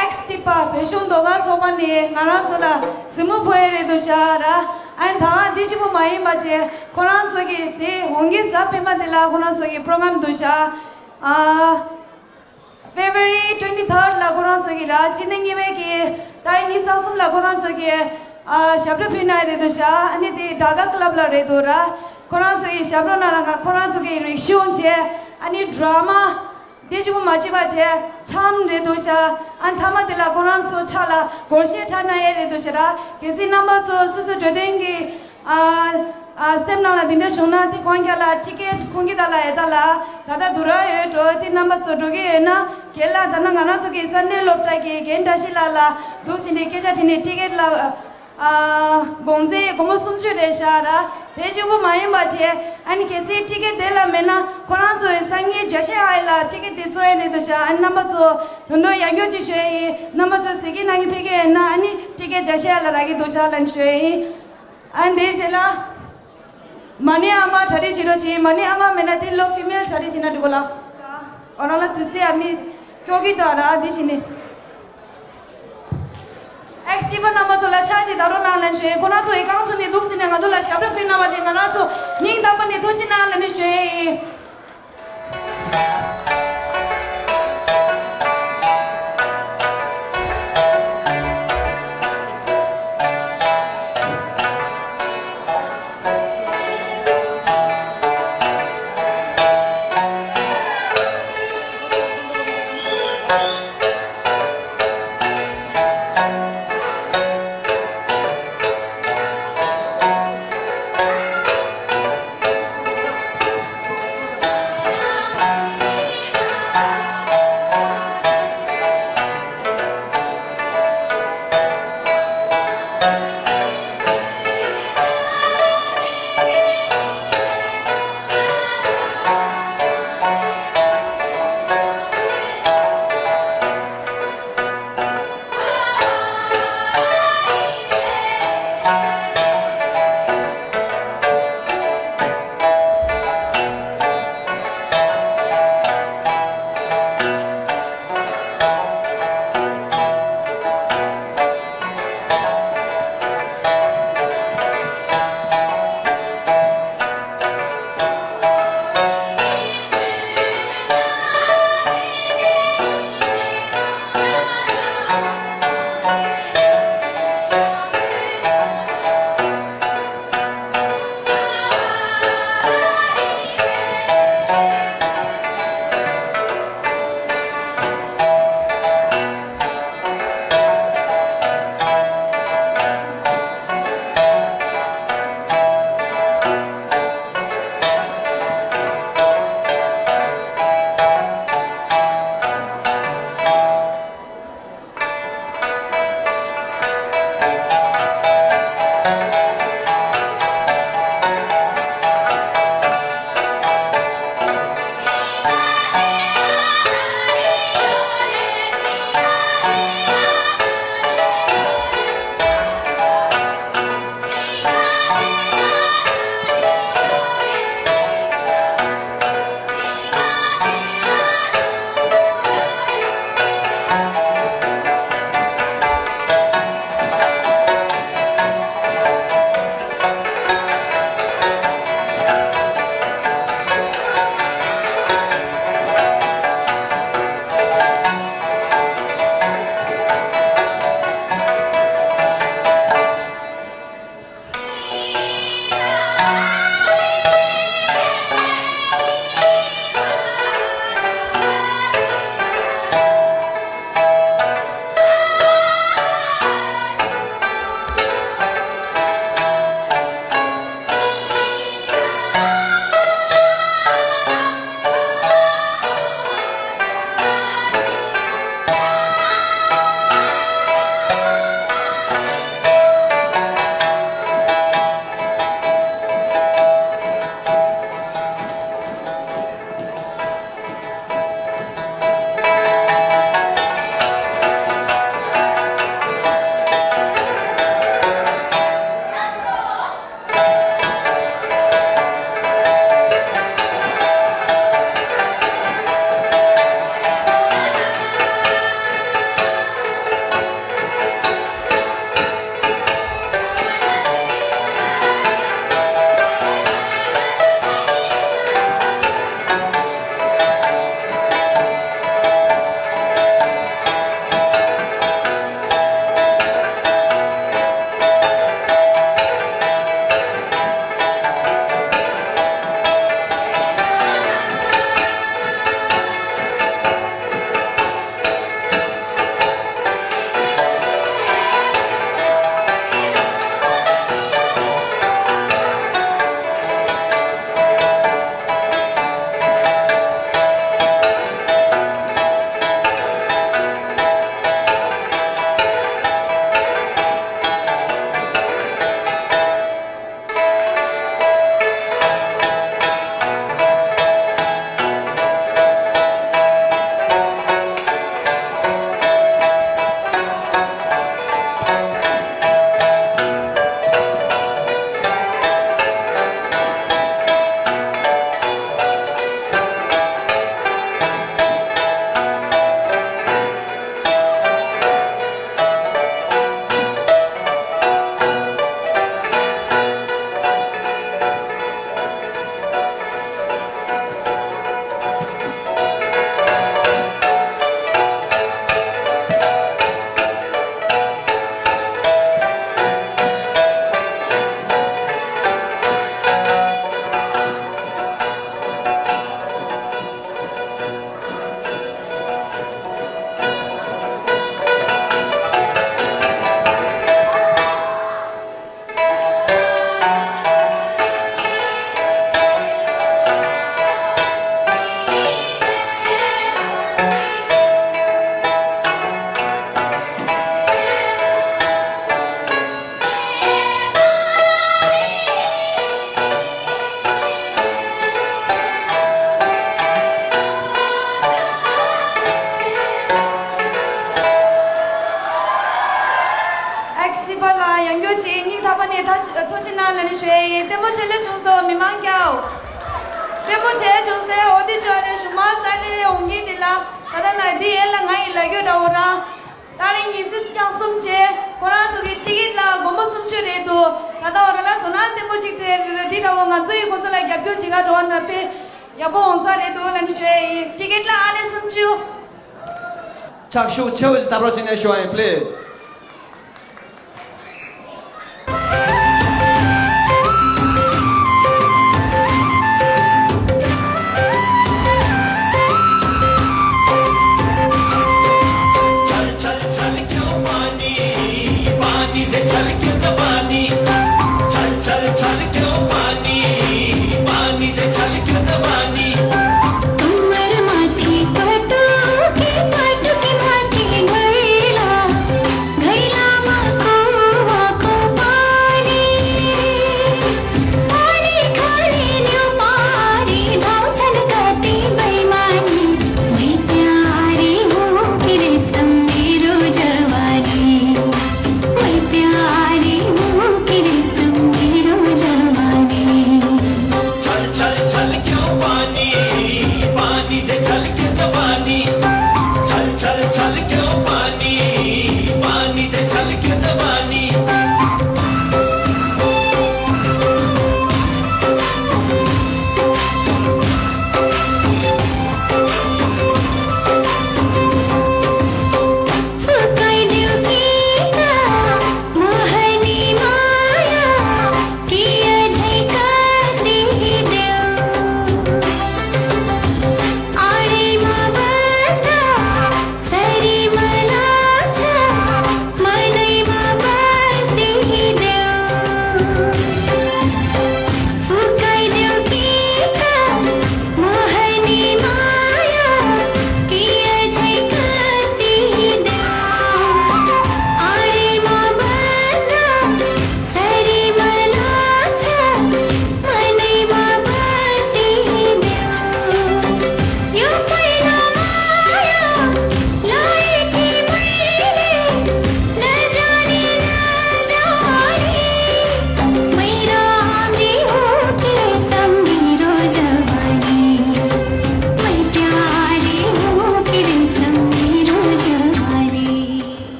ཨེགས་ཐིག་པ་བོད་གཞུང་ཟློས་གར་ཚོགས་པ་ནས་ང་རང་ཚོ་ལ་གཟིགས་མོ་ཕུལ་ཡས་རེད་འདུག་ཤག་ར། ཨ་ནི་ད་ང་འདི་གཅིག་པུ་མ་ཡིན་པ་བྱས་ཁོ་རང་ཚོ་གི་དེ་འོང་གི་གཟའ་སྤེན་པ་དེ་ལ་ཁོ་རང་ཚོ་གི་པྲོ་གྷ་རམ་འདུག་ཤག་ཨ། February twenty third ལ་ཁོ་རང་ཚོ་གི་ར་སྤྱི་ཟླ་གཉིས་པའི་གི་ཏ་རིག་ཉི་ཤུ་རྩ་གསུམ་ལ་ཁོ་རང་ཚོ་གི་ཨ་ཞབས་བྲོ་ཕུལ་ན་རེད་འདུག་ཤག་ཨ་ནི་དེ་ཌ་ག་ཀི་ལབ་ལ་རེད་འདུག་ར། ཁོ་རང་ཚོ་གི་ཞབས་བྲོ་ནང་ལ་ང་ཁོ་རང་ཚོ་གི་རིག་གཞུང་བྱས་ཨ་ནི་ཌ་ར་མ་དེ་གཅིག་པུ་མ་བྱེད་པ་བྱས་འཆམ་རེད་འདུག་ཤག་ཨ་མཐའ་མ་དེ་ལ་ཁོ་རང་ཚོ་ཕྱག་ལ་སྒོར་གཞས་འཁྲབ་ན་ཡས་རེད་འདུག་ཤག་ར། གལ་སྲིད་རྣམ་པ་ཚོ་སོ་སོ་འགྲོ་དོན་གི་ཨ་ཨ་སེམས་ནང་ལ་འདི་འདྲ་བྱུང་ན་དེ་ཁོང་རྒྱ་ལ་ཊི་ཀེ་ཊི་ཁོང་གི་ད་ལ་ཨེ་ད་ལ་ད་ལྟ་དུ་ར་ཡོད་འགྲོ། དེ་རྣམ་པ་ཚོ་འགྲོ་གི་ཡོད་ན་རྒན་ལགས་ད་ལྟ་ང་རང་ཚོ་གི་ས་གནས་སློབ་གྲྭ་གི་རྒན་བཀྲ་ཤིས་ལགས་ལ་འདུག་བྱས་ནས་སྐད་ཆ་དྲིས་ནས་ཊི་ཀེ་ཊི་ལ་ཨ་དགོང་ཚེ་སྒོར་མོ་སུམ་ཅུ་རེད་ཤག་ར། དེ་གཅིག་པུ་མ་ཡིན་པ་བྱས་ཨ་ནི་གལ་སྲིད་ཊི་ཀེ་ཊི་དེ་ལ་མེད་ན་ཁོ་རང་ཚོ་ཡི་སང་ཉིན་རྒྱ་ཤེ་ཨའི་ལ་ཊི་ཀེ་ཊི་དེ་བཙོང་ཡས་རེད་འདུག་ཤག་ཨ་ནི་རྣམ་པ་ཚོ་དོན་དུ་ཡང་སྐྱོར་ཅིག་ཞུ་ཡས་ཡིན། རྣམ་པ་ཚོ་གཟིགས་ཀྱི་གནང་གི་ཕེབས་ཀྱི་ཡོད་ན་ཨ་ནི་ཊི་ཀེ་ཊི་རྒྱ་ཤེ་ཨའི་ལ་རག་གི་འདུག་ཤག་ལབ་ནས་ཞུ་ཡས་ཡིན། ཨ་འདིའི་རྗེས་ལ་མ་ཎི་ཨ་མ་གྲ་སྒྲིག་བྱེད་རོགས་གྱིས། མ་ཎི་ཨ་མ་མེད་ན་དེ་ལོ་ཕི་མེལ་གྲ་སྒྲིག་བྱེད་ན་འགྲིག་གོ་ལ། ཨོ་རང་ལ་དུས་ཚོད་ཨ་མི་སྐྱོ་གི་འདུག་ཨ་ར། འདི་བྱས་ནས་ཨེགས་ཐིག་པ་རྣམ་པ་ཚོ་ལ་ཕྱག་ཅིག་བརྡབ་རོགས་གནང་ལབ་ནས་ཞུ་ཡས། ཁོ་རང་ཚོ་ཡི་རྐང་བཙུགས་ནས་འདུག་ཟེར་ནས་ང་ཚོ་ལ་ཞབས་བྲོ་ཕུལ་གནང་བ་དེ་ང་རང་ཚོ་སྙིང་ཐག་པ་ནས་ཐུགས་རྗེ་གནང་ལབ་ནས་ཞུ་ཡས་ཡིན། རྒྱབ་སྐྱོར་བྱེད་སྙིང་ཐག་པ་ནས་ཐག་ཐུགས་རྗེ་གནང་ལབ་ནས་ཞུ་ཡ་ཡིན། ལྟད་མོ་ཆེ་ལེ་བྱུང་སོང་མི་མང་སྐྱོ། ལྟད་མོ་ཆེ་བྱུང་སའི་ཨོ་ཌི་ཤོན་ནས་ཞུ་མ་ས་ནས་རེ་འོང་གི་འདི་ལ་ད་ལྟ་ན་འདི་ཡན་ལ་ང་ཡི་ལ་རྒྱུ་འདྲ་བོ་རང་། ད་རིང་ཉིན་སྲིབ་རྐྱང་གསུམ་བྱས་ཁོ་རང་ཚོ་གི་ཊི་ཀེ་ཊི་ལ་སྒོར་མོ་སུམ་ཅུ་རེད་འདུག་ད་ལྟ་འོ་ར་ལ་དོ་སྣང་ལྟད་མོ་ཅིག་ཐེབས་རེད། འདི་འདྲ་བོ་ང་ཚོ་ཡི་ཁོ་ཚོ་ལ་རྒྱབ་སྐྱོར་བྱེད་ག་འགྲོ་བ་ན་དཔེ་ཡག་པོ་འོང་ས་རེད་འདུག་ལབ་ནས་ཞུ་ཡ་ཡིན། ཊི་ཀེ་ཊི་ལ་ཨ་ལེ་སུམ་ཅུ། ཕྱག་ཤུགས་ཆེ་བོ་ཞིག་བཏབ་རོགས་བྱེད་ནས་ཞུ་བ་ཡིན། པི་ལིཛ།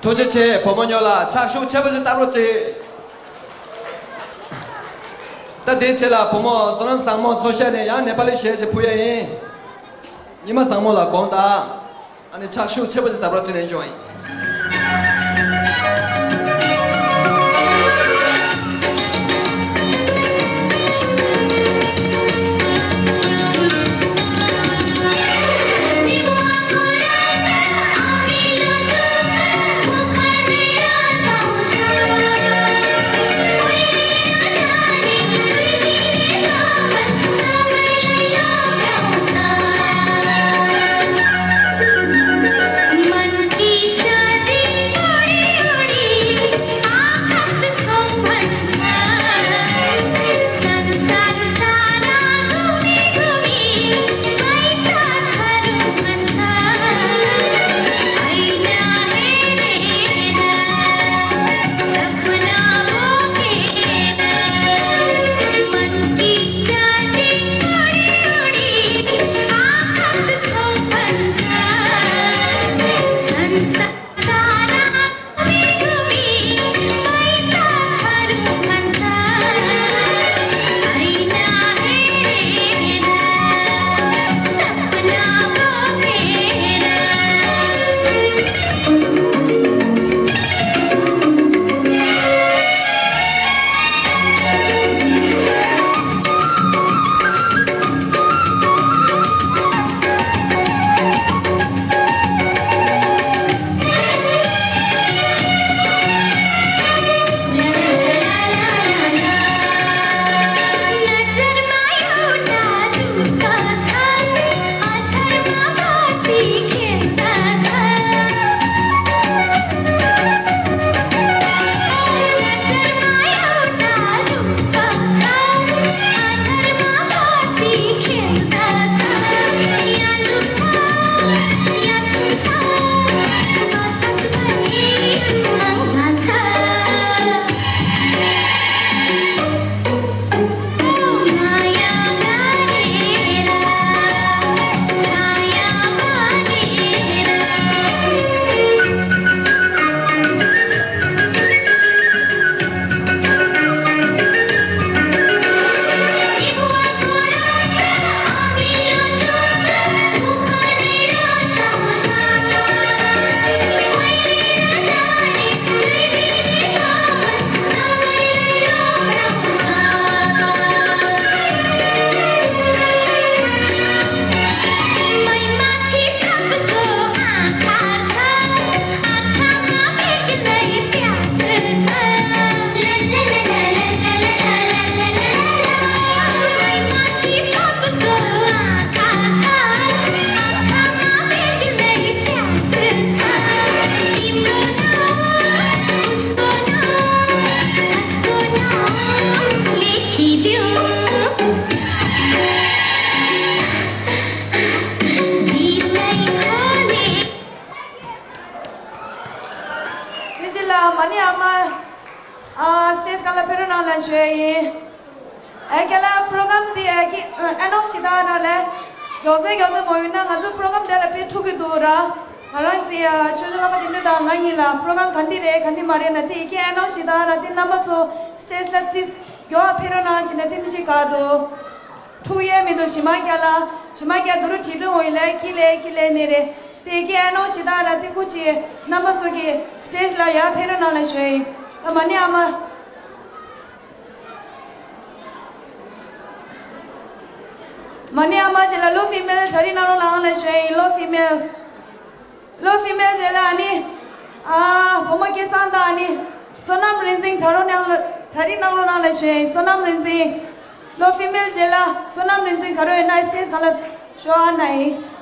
ཐུགས་རྗེ་ཆེ། བུ་མོ་ཉོ་ལ་ཕྱག་ཤུགས་ཆེ་བོ་ཞིག་བཏབ་རོགས་གྱིས། ད་དེའི་ཆེད་ལ་བུ་མོ་བསོད་ནམས་བཟང་མོ་མཚོ་ཤར་ནས་ཡང་ནེ་པ་ལི་གཞས་ཤིག་ཕུལ་ཡ་ཡིན། ཉི་མ་བཟང་མོ་ལ་དགོངས་དག་ཨ་ནི་ཕྱག་ཤུགས་ཆེ་བོ་ཞིག་བཏབ་རོགས་བྱེད་ནས་ཞུ་བ་ཡིན། ཞུ་ཡ་ཡིན། ཨེ་ཀ་ལ་པྲོ་གྷ་རམ་འདི་ཨེ་ཀི་ཨ་ནོ་ཤི་ད་ར་ལས་མགྱོགས་ཚད་མགྱོགས་ཚད་མོ་ཡོད་ན་ང་ཚོ་པྲོ་གྷ་རམ་དེ་ལ་དཔེ་འཁྲུག་གི་འདུག་ར། ང་རང་ཚོའི་ཨ་ཅོ་ཅོ་ལགས་དེ་འདྲ་དང་ང་གཉིས་ལ་པྲོ་གྷ་རམ་ག་འདི་རེད་ག་འདི་མ་རེད་ན་དེ་ཨེ་ཀི་ཨ་ནོ་ཤི་ད་ར་དེ་རྣམ་པ་ཚོ་སི་ཊེ་ཇི་ལ་ཏིས་མགྱོགས་ཨ་ཕེབས་རོགས་གནང་བྱས་ན་དེ་མི་ཅིག་ག་འདུག་འཁྲུག་ཡས་མི་འདུག་ཞི་མ་རྒྱ་ལ་ཞི་མ་རྒྱ་དུ་རུ་བྲིས་འགྲོ་འོང་ཡིན་ལས་ཁྱི་ལས་ཁྱི་ལས་ནི་རེད། དེ་གའི་ཨ་ནོ་ཞི་ད་ར་དེ་ཀུ་ཅི་རྣམ་པ་ཚོ་གི་སི་ཊེ་ཇི་ལ་ཡར་ཕེབས་རོགས་གནང་ལ་ཞུ་ཡིན། ཨ་མ་ནི་ཨ་མ། མ་ནི་ཨ་མ་ཅི་ལ་ལོ་ཕི་མེལ་གྲ་སྒྲིག་གནང་རོགས་གནང་ལ་ཞུ་ཡིན། ལོ་ཕི་མེལ། ལོ་ཕི་མེལ་ཅི་ལ་ཨ་ནི། ཨ་བུ་མོ་སྐལ་བཟང་དང་ཨ་ནི། བསོད་ནམས་རིག་འཛིན་གྲ་རོགས་གནང་ལ་གྲ་སྒྲིག་གནང་རོགས་གནང་ལ་ཞུ་ཡིན། བསོད་ནམས་རིག་འཛིན། ལོ་ཕི་མེལ་ཅི་ལ་བསོད་ནམས་རིག་འཛིན་ག་རོ་ཡོད་ན་སི་ཊེ་ཇི་ག་ལ་ཞུ་ཨ་ན་ཡིན།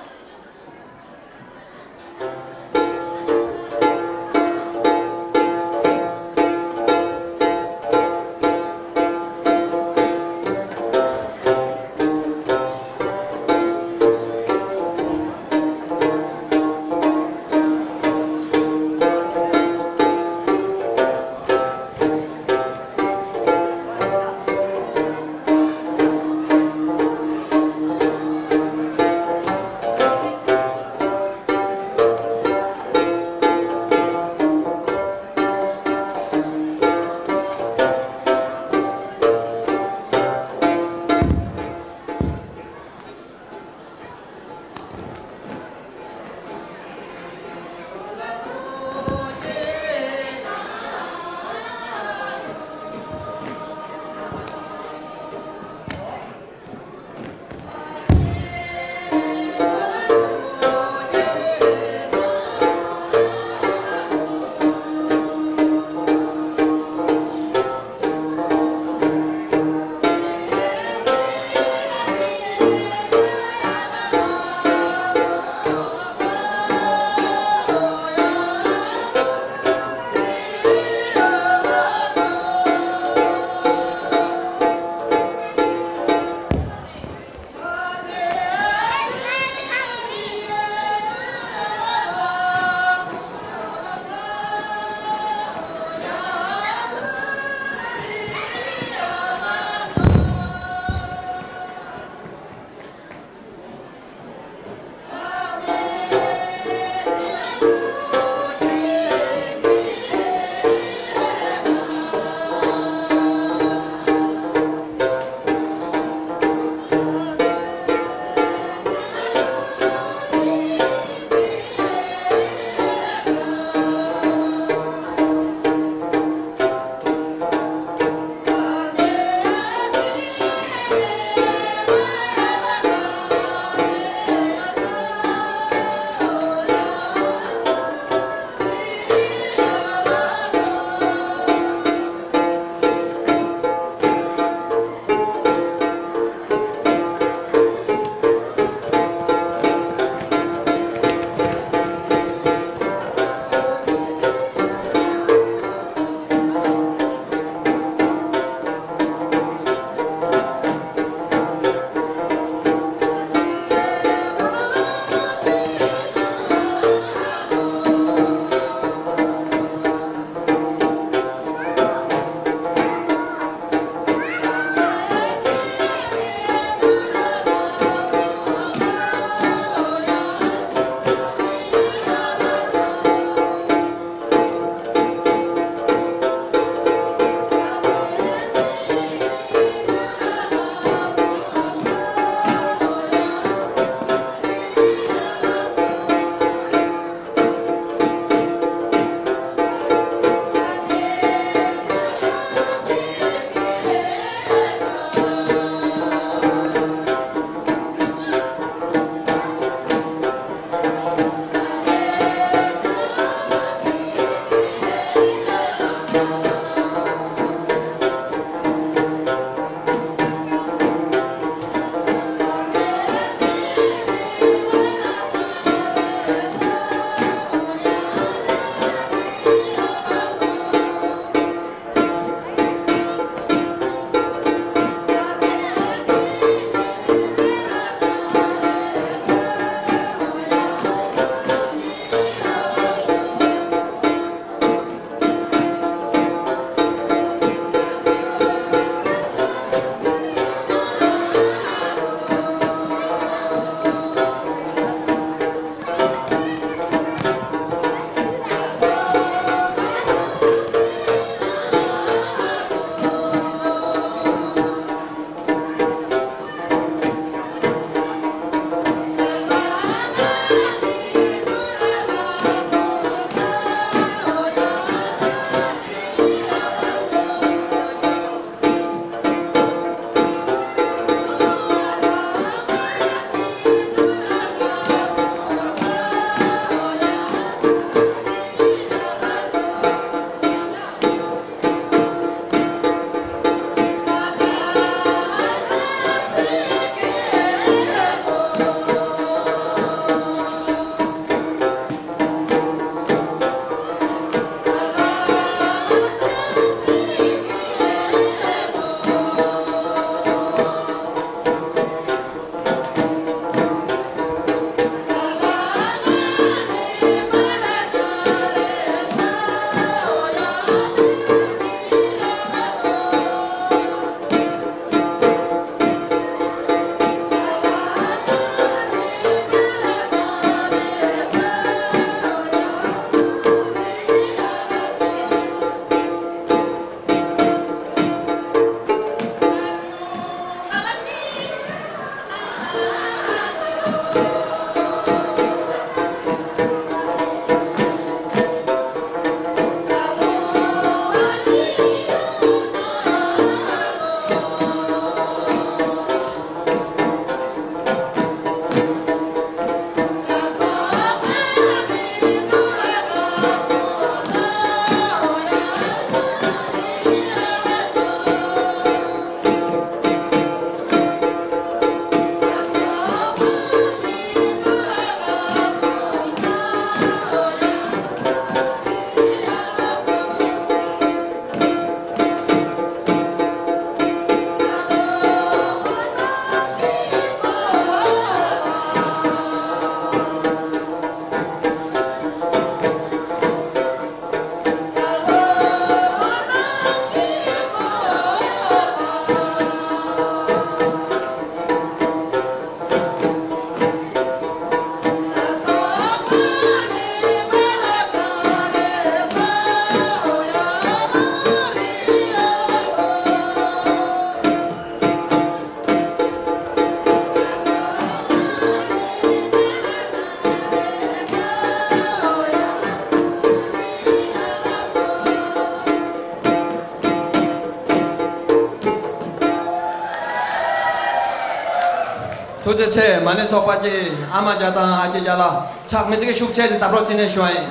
ཐུགས་རྗེ་ཆེ། མ་ཎི་ཚོགས་པ་གི་ཨ་མ་རྒྱ་དང་ཨ་ཁུ་རྒྱ་ལ་ཕྱག་མི་གཅིག་གི་ཤུགས་ཆེ་ཞིག་ད་པྲོ་ཅི་ནས་ཞུ་བ་ཡིན།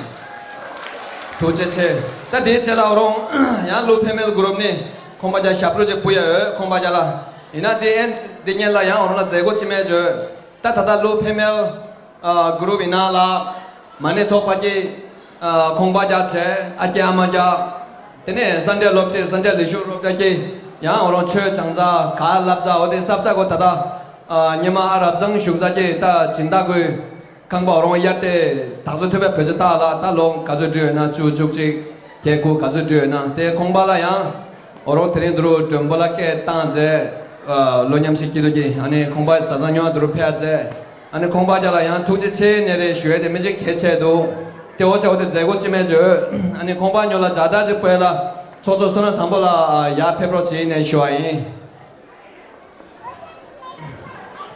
ཐུགས་རྗེ་ཆེ། ད་དེའི་ཆེད་ལ་འོ་རོང་ཡང་ལུ་ཕེ་མེལ་གུ་རུབ་ནས་ཁོང་པ་རྒྱ་ཞབས་བྲོ་ཅིག་ཕུལ་ཡ་ཡོད། ཁོང་པ་རྒྱ་ལ་ཡིན་ན་དེ་ཨེན་དེ་ཉིན་ལ་ཡང་འོ་རོང་ལ་མཛད་སྒོ་ཅི་མེད་བརྗོད། ད་ད་ལྟ་ལུ་ཕེ་མེལ་གུ་རུབ་ཡིན་ན་ལ། མ་ཎི་ཚོགས་པ་གི་ཁོང་པ་རྒྱ་བྱས། ཨ་ཁུ་ཨ་མ་རྒྱ། དེ་ནས་སན་ཌེ་སློབ་གྲྭ་སན་ཌེ་ལས་ཞུགས་སློབ་གྲྭ་གི་ཡང་འོ་རོང་ཆོས་སྦྱང་ས་ག་བསླབ་ས་འོ་དེ་ས་ཆ་གོ་ད་ད་ཉི་མ་ཨ་རབ་བཟང་བཞུགས་ས་གི་ད་སྦྱིན་བདག་གི་ཁང་པ་འོ་རོང་གཡར་ཏེ་དག་ཚོ་ཐུབ་པའི་བོད་ཆེ་ད་ལ་ད་ལོ་ག་ཚོད་འགྲོ་ཡོད་ན་བཅུ་བཅུ་གཅིག་བརྒྱད་དགུ་ག་ཚོད་འགྲོ་ཡོད་ན་དེ་ཁོང་པ་ལ་ཡང་འོ་རོང་དེ་རིང་འདི་རུ་མགྲོན་པོ་ལ་སྐད་བཏང་མཛད། ལོ་མཉམ་ཞིག་སྐྱིད་སྡུག་གི་ཨ་ནི་ཁོང་པ་བཟའ་ཚང་ཉོ་བ་འདི་རུ་ཕེབས་མཛད། ཨ་ནི་ཁོང་པ་རྒྱ་ལ་ཡང་ཐུགས་རྗེ་ཆེ་ནས་རེ་ཞུ་ཡས་དེ་མི་གཅིག་གལ་ཆེ་འདུག་དེ་འོ་ཆ་འོ་དེ་མཛད་སྒོ་ཅི་མེད་བརྗོད། ཨ་ནི་ཁོང་པ་ཉོ་ལ་ཇ་དར་ཅིག་སྤོས་ལ་ཚོགས་གཙོ་བསོད་ནམས་བཟང་པོ་ལ་ཡར་ཕེབས་རོགས་བྱེད་ནས་ཞུ་བ་ཡིན།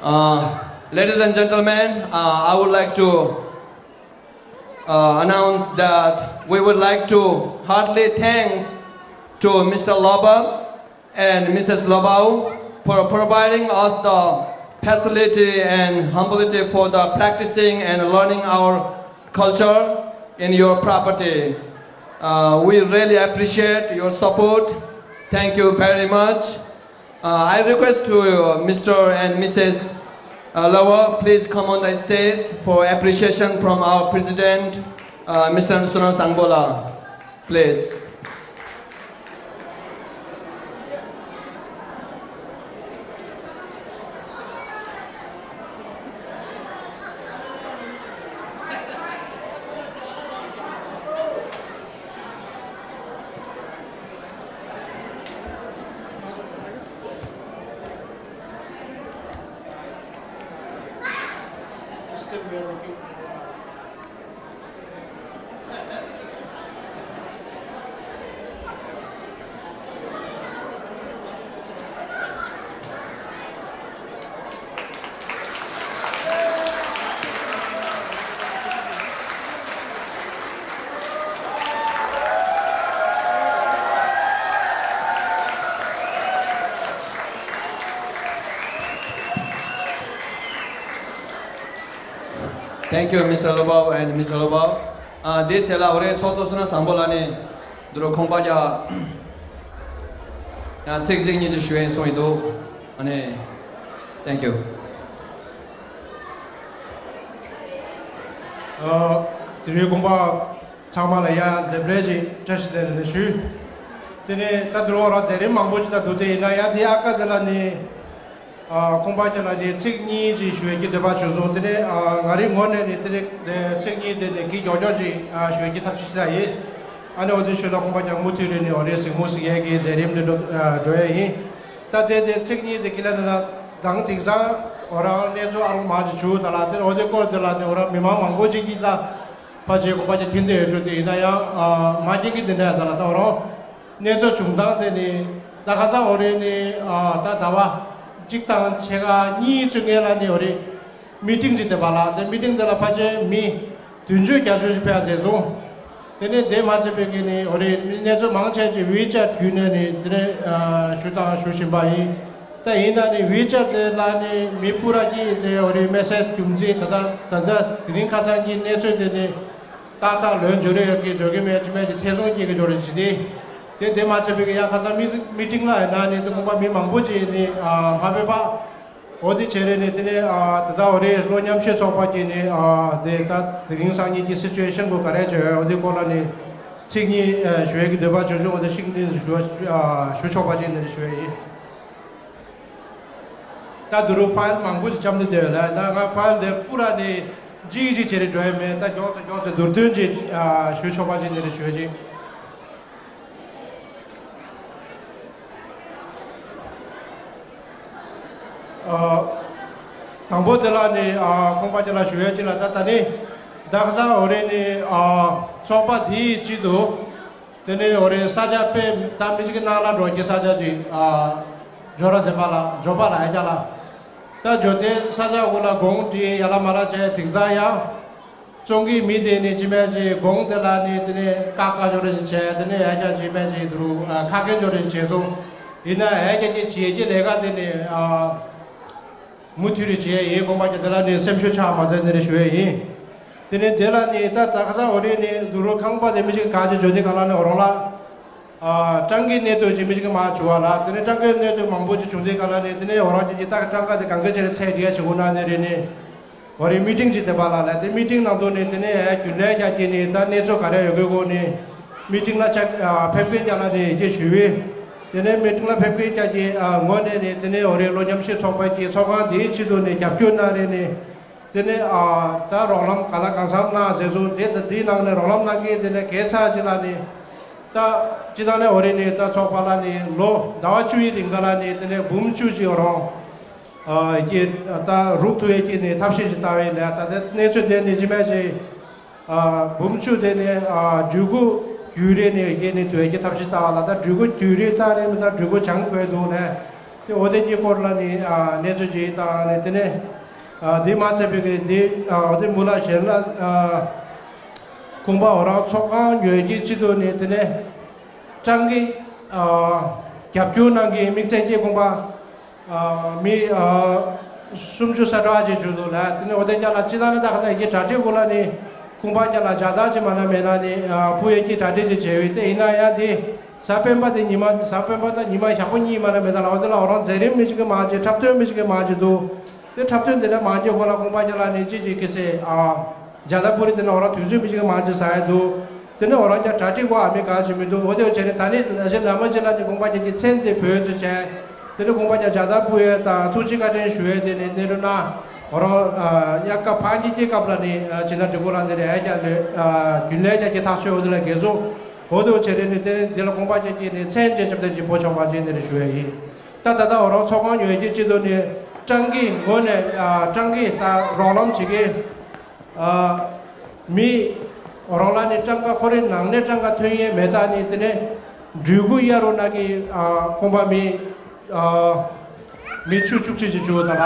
Uh, ladies and gentlemen, uh, I would like to uh, announce that we would like to heartily thanks to Mister Loba and Missus Lobau for providing us the facility and humility for the practicing and learning our culture in your property. Uh, we really appreciate your support. Thank you very much. Uh, I request to uh, Mister and Missus uh, Loba, please come on the stage for appreciation from our president, uh, Mister Sunam Sangbola. Please. Thank you, Mister Lobau and Missus Lobau. ཨ་དེའི་ཆེད་ལ་འོ་རེ་ཚོགས་གཙོ་བསོད་ནམས་བཟང་པོ་ལགས་ནས་འདི་རུ་ཁོང་པ་རྒྱ་ཡང་ཚིག་གཅིག་གཉིས་ཅིག་ཞུ་ཡིན་གསུངས་ཡིན་འདུག་ཨ་ནི། Thank you. ཨ་དེ་རིང་ཁོང་པ་ཚང་མ་ལ་ཡང་ལེབ་ལེ་ཅིག་བཀྲ་ཤིས་བདེ་ལེགས་ཞུ། དེ་ནས་ད་དུ་རོགས་རང་མཛད་རིམ་མང་པོ་ཅིག་ད་འདུག་དེ་ཡིན་ན་ཡང་དེ་ཨ་ཀ་དེ་ལ་ནི་ཨ་ཁོང་པ་ཅིག་ལ་ནི་ཚིག་གཉིས་ཅིག་ཞུ་ཡས་ཀྱི་འདོད་པ་བྱུང་སོང་། དེ་ནས་ཨ་ང་རའི་ངོས་ནས་ནི་དེ་ནས་ཚིག་གཉིས་དེ་ནས་གི་མགྱོགས་མགྱོགས་ཅིག་ཨ་ཞུ་ཡས་ཀྱི་ཐབས་ཤེས་བྱ་ཡིན། ཨ་ནི་འོ་དེ་ཞུ་ན་ཁོང་པ་ཅིག་མུ་མཐུད་རེ་ནི་འོ་རེ་གཟིགས་མོ་གཟིགས་ཡས་ཀྱི་མཛད་རིམ་འདི་འགྲོ་ཨ་འགྲོ་ཡས་ཡིན། ད་དེ་དེ་ཚིག་གཉིས་དེ་ཀི་ལ་ན་ན་དང་དེང་སང་འོ་རང་གནས་ཚུལ་ཨ་རུ་མང་ཅིག་བྱུང་ད་ལ་དེ་འོ་དེ་སྐོར་དེ་ལ་ནི་འོ་རང་མི་མང་མང་པོ་ཅིག་གིས་ད། ཕ་ཆེ་ཁོང་པ་ཆེ་མཐུན་སྡེ་ཡོད་འགྲོ་དེ་ཡིན་ན་ཡང་ཨ་མ་རྒན་གྱི་དེ་འདྲ་ཡང་ད་ལ་ད་རོ། གནས་ཚུལ་བྱུང་སྟངས་དེ་ནི་ད་ཁ་སང་འོ་རེ་ནི་ཨ་ད་ཟླ་བ་གཅིག་དང་ཕྱེད་ཀ་གཉིས་ཚུན་སྔོན་ལ་ནི་འོ་རེ་མི་ཊིང་ཅིག་དེ་བ་ལ་དེ་མི་ཊིང་དེ་ལ་ཕ་ཆེ་མི་བདུན་ཅུ་བརྒྱད་ཅུ་ཞིག་ཕེབས་མཛད་སོང་། དེ་ནས་དེ་མ་ཚད་པའི་གི་ནི་འོ་རེ་གནས་ཚུལ་མང་ཆེ་ཅིག་ཝི་ཅེཊ་བརྒྱུད་ནས་ནི་དེ་ནས་ཨ་ཞུ་དང་ཞུ་བཞིན་པ་ཡིན། ད་ཡིན་ན་ནི་ཝི་ཅེཊ་དེ་ལ་ནི་མི་སྤུ་ར་གི་དེ་འོ་རེ་མེ་སེཇ་རྒྱུ་མཚན་ད་ལྟ་ད་ལྟ་དེ་རིང་ཁ་སང་གི་གནས་ཚུལ་དེ་ནི་ཏག་ཏག་ལོན་འཇོ་རེ་ཡོད་ཀི་འཇོ་གི་མེད་ཅི་མེད་ཀྱི་ཐེ་ཚོམ་སྐྱེ་གི་འཇོ་རེ་ཅི་དེ། དེ་དེ་མ་ཚད་པའི་གི་ཡང་ཁ་སང་མི་མི་ཊིང་ལ་ཡིན་ན་ནི་དེ་ཁོང་པ་མི་མང་པོ་ཅིག་ནི་ཨ་མ་པེ་པ་འོ་དེ་བྱེད་རེ་ནི་དེ་ནི་ཨ་ད་ལྟ་འོ་རེ་ལོ་མཉམ་ཤོས་ཚོགས་པ་གི་ནི་ཨ་དེ་ད་དེ་རིང་སང་ཉིན་གྱི་སི་ཅུ་ཨེ་ཤན་གོ་ག་རེ་བྱོས་འོ་དེ་སྐོར་ལ་ནི་ཚིག་གཉིས་ཨ་ཞུ་ཡས་ཀྱི་འདོད་པ་བྱུང་བྱུང་འོ་དེ་ཤིག་ནི་ཞུ་ཨ་ཞུ་ཆོག་པ་ཅིག་ནི་ཞུ་ཡས་ཡིན། ད་དུ་རུ་ཕ་ཡིལ་མང་པོ་ཞིག་བཅམ་སྟེ་བསྡད་ཡོད་ལ་ད་ང་ཕ་ཡིལ་དེ་པུ་ར་ནི་ཅིག་ཅིག་བྱེད་རེ་འགྲོ་ཡ་མེད། ད་མགྱོགས་ཙམ་མགྱོགས་ཙམ་མདོར་བསྡུས་ཅིག་ཨ་ཞུ་ཆོག་པ་ཅིག་འདི་རེ་ཞུ་ཅིག་ཨ་དང་པོ་དེ་ལ་ནི་ཨ་ཁོང་པ་ཅིག་ལ་ཞུ་ཡ་ཅིག་ལ་ད་ད་ནི་ད་ཁ་སང་འོ་རེ་ནི་ཨ་ཚོགས་པ་དེའི་སྤྱི་དུ། དེ་ནས་འོ་རེ་ས་ཆ་དཔེ་ད་མི་གཅིག་གི་ནང་ལ་འགྲོ་གི་ས་ཆ་ཅིག་ཨ་ཇོ་ར་ཟེར་པ་ལ་ཇོ་པ་ལ་ཨ་ཀྱ་ལ། ད་ཇོ་དེ་ས་ཆ་གུ་ལ་གོང་བྲིས་ཡ་ལ་མ་ལ་བྱས་དེང་སང་ཡང་བཙོང་གི་མི་དེ་ནི་ཅི་མེད་ཅིག་གོང་དེ་ལ་ནི་དེ་ནས་ཀ་ཀ་ཇོ་རེ་ཞིག་བྱས་དེ་ནས་ཨ་ཀྱ་ཅི་མེད་ཅིག་དུ་རུ་ཁ་སྐད་ཇོ་རེ་ཞིག་བྱས་སོང་། ཡིན་ན་ཨ་ཀྱ་ཅིག་བྱེད་ཀྱི་ལས་ཀ་དེ་ནི་ཨ། མུ་མཐུད་རེ་བྱེད་ཡ་ཡིན། དགོངས་པ་རྒྱབ། དེ་ལ་ནི་སེམས་ཤུགས་ཆག་མ་མཛད་ནི་རེ་ཞུ་ཡ་ཡིན། དེ་ནས་དེ་ལ་ནི་ད་ད་ཁ་སང་འོ་རེ་ནི་དུ་རུ་ཁང་པ་དེ་མི་ཅིག་ག་ཅིག་བརྗོད་དེ་ག་ལ་ནི་འོ་རང་ལ། ཨ་སྤྲང་ཀིའི་གནས་སྟངས་ཅིག་མི་ཅིག་མ་བྱུང་བ་ལ། དེ་ནས་སྤྲང་ཀིའི་གནས་སྟངས་མང་པོ་ཅིག་བྱུང་དེ་ག་ལ་ནི་དེ་ནས་འོ་རང་ཅིག་ཅིག་ད་སྤྲང་ཀ་དེ་གང་ག་ཅིག་རེ་ཚད་བསྡད་ཡ་བྱེད་དགོས་ན་ནི་རེ་ནི། འོ་རེ་མི་ཊིང་ཅིག་དེ་པ་ལ་ལ་དེ་མི་ཊིང་ནང་དུ་ནི་དེ་ནས་ཨ་རྒྱུན་ལས་རྒྱག་གི་ནི་ད་གནས་ཚུལ་ག་རེ་ཡོད་དགོས་གོ་ནི། མི་ཊིང་ལ་ཆ་ཨ་ཕེབས་མཁན་རྒྱ་ལ་ནི་ཡི་གེ་ཞུ་བས། དེ་ནས་མི་ཊིང་ལ་ཕེབས་མཁན་རྒྱ་གི་ཨ་ངོས་ནས་ནི་དེ་ནས་འོ་རེ་ལོ་ཉམས་ཞིབ་ཚོགས་པ་གི་ཚོགས་ཁང་དེའི་ཆེད་དུ་ནི་རྒྱབ་སྐྱོར་གནང་རེ་ནི། དེ་ནས་ཨ་ད་རོགས་རམ་ག་ལ་གང་འཚམ་གནང་ཟེར་སོང་། དེ་ད་དེའི་ནང་ནས་རོགས་རམ་གནང་མཁན་དེ་ནས་གས་ཚ་ཅིག་ལ་ནི། ད་སྤྱི་བཏང་ནས་འོ་རེ་ནི་ད་ཚོགས་པ་ལ་ནི་ལོ་ཟླ་བ་བཅུ་ཡི་རིང་ག་ལ་ནི་དེ་ནས་འབུམ་བཅུ་ཅིག་འོ་རང་ཨ་ཀྱི་ད་རུག་ཐུབ་ཡས་ཀྱི་ནི་ཐབས་ཤེས་ཅིག་བཏང་བས་ལས། ད་དེ་གནས་ཚུལ་དེ་ནི་ཅི་མེད་ཅིག་ཨ་འབུམ་བཅུ་དེ་ནི་ཨ་སྦྲུལ་སྐུ་རྒྱུད་རེ་ནི་ཡས་ཀྱི་ནི་ཐུབ་ཡས་ཀྱི་ཐབས་ཤེས་བཏང་བ་ལ། ད་སྦྲུལ་སྐུ་རྒྱུད་རེ་བཏང་རེ་མི་ད་སྦྲུལ་སྐུ་བྱང་དགོས་འདུག་ལས། དེ་འོ་དེ་གྱི་སྐོར་ལ་ནི་ཨ་གནས་ཚུལ་ཅིག་དང་ནི་དེ་ནས་ཨ་དེ་མ་ཚད་པའི་གི་དེ་ཨ་འོ་དེ་མུ་ལ་ཞེ་ན་ཨ་ཁོང་པ་འོ་རང་ཚོགས་ཁང་ཉོས་ཀྱི་སྤྱི་དུ་ནི་དེ་ནས་སྤྲང་ཀི་ཨ་རྒྱབ་སྐྱོར་གནང་གི་དམིགས་བསལ་གྱི་ཁོང་པ་ཨ་མི་ཨ་སུམ་ཅུ་ས་གྲངས་ཅིག་བྱུང་འདུག་ལ། དེ་ནས་འོ་དེ་རྒྱ་ལ་སྤྱི་བཏང་ནི་ད་ག་ས་ཡི་གེ་གྲ་སྒྲིག་གོ་ལ་ནི་ཁོང་པ་རྒྱ་ལ་ཇ་དག་ཅིག་མ་ན་མེད་ན་ནི་ཨ་ཕུ་ཡས་ཀྱི་གྲ་སྒྲིག་ཅིག་བྱས་བས། དེ་ཡིན་ན་ཡང་དེ། གཟའ་སྤེན་པ་དེ་ཉི་མ་གཟའ་སྤེན་པ་དང་ཉི་མ་ཞག་པོ་གཉིས་མ་ལ་མེད་ད་ལ། འོ་དེ་ལ་འོ་རང་མཛད་རིམ་མི་ཞིག་གི་མ་བྱེད། འཁྲབ་སྟོན་མི་ཞིག་གི་མ་བྱེད་འདུག་དེ་འཁྲབ་སྟོན་དེ་འདྲ་མ་བྱེད་ཁོ་ལ་ཁོང་པ་ཅ་ལ་ནི་ཅི་ཅིག་གི་སེ་ཨ་ཇ་ད་པུ་རི་དེ་ནི་འོ་རང་དུས་ཚོད་མི་ཞིག་གི་མ་བྱེད་ཟ་ཡ་འདུག་དེ་ནི་འོ་རང་ཀྱང་གྲ་སྒྲིག་གོ་ཨ་མི་ག་ཞིག་མི་འདུག་འོ་དེ་བྱས་ནས་ད་ནི་ཨ་ཞེ་ན་མ་ཅི་ལ་ནི་ཁོང་པ་ཅ་གི་མཚན་དེ་བོད་དུ་བྱས། དེ་ནི་ཁོང་པ་ཅ་ཇ་ད་པུ་ཡ་དང་ཐུགས་རྗེ་བཀའ་དྲིན་ཞུ་ཡ་དེ་ནི་གནས་རུ་ན་འོ་རང་ཨ་དབྱར་ཁ་ཕངས་ཀྱི་སྐབས་ལ་ནི་ཨ་ཅི་ན་འགྲིག་གོ་ལ་འདི་རེད། ཨ་ཀྱ་ལེ་ཨ་རྒྱུན་ལས་ཀྱ་གི་ཐག་ཆོད་འོ་དེ་ལ་དགེ་རྫོང་འོ་དེ་བྱས་རེད་ནི། དེ་འདི་ལ་དགོངས་པ་བཞེས་ཀྱི་ནི་མཚན་བཅས་སྐྱབས་དེ་ཅིག་འབོ་ཆོག་པ་ཅིག་ནི་རེ་ཞུ་ཡ་ཡིན། ད་ད་ལྟ་འོ་རང་ཚོགས་ཁང་ཉོ་ཡ་གི་སྤྱི་ཚོགས་ནི་སྤྲང་ཀི་ངོས་ནས་ཨ་སྤྲང་ཀི་ད་རོགས་རམ་བྱེད་ཀྱི་ཨ་མི་འོ་རང་ལ་ནི་སྤྲང་ཀ་ཁོ་རའི་ནང་ནས་སྤྲང་ཀ་ཐོན་ཡས་མེད་ད་ནི། དེ་ནས་འགྲུལ་སྐུ་གཡར་རོ་ན་གི་ཨ་དགོངས་པ་མི་ཨ་མི་བཅུ་བཅུ་གཅིག་ཅིག་བཅུག་ད་ལ།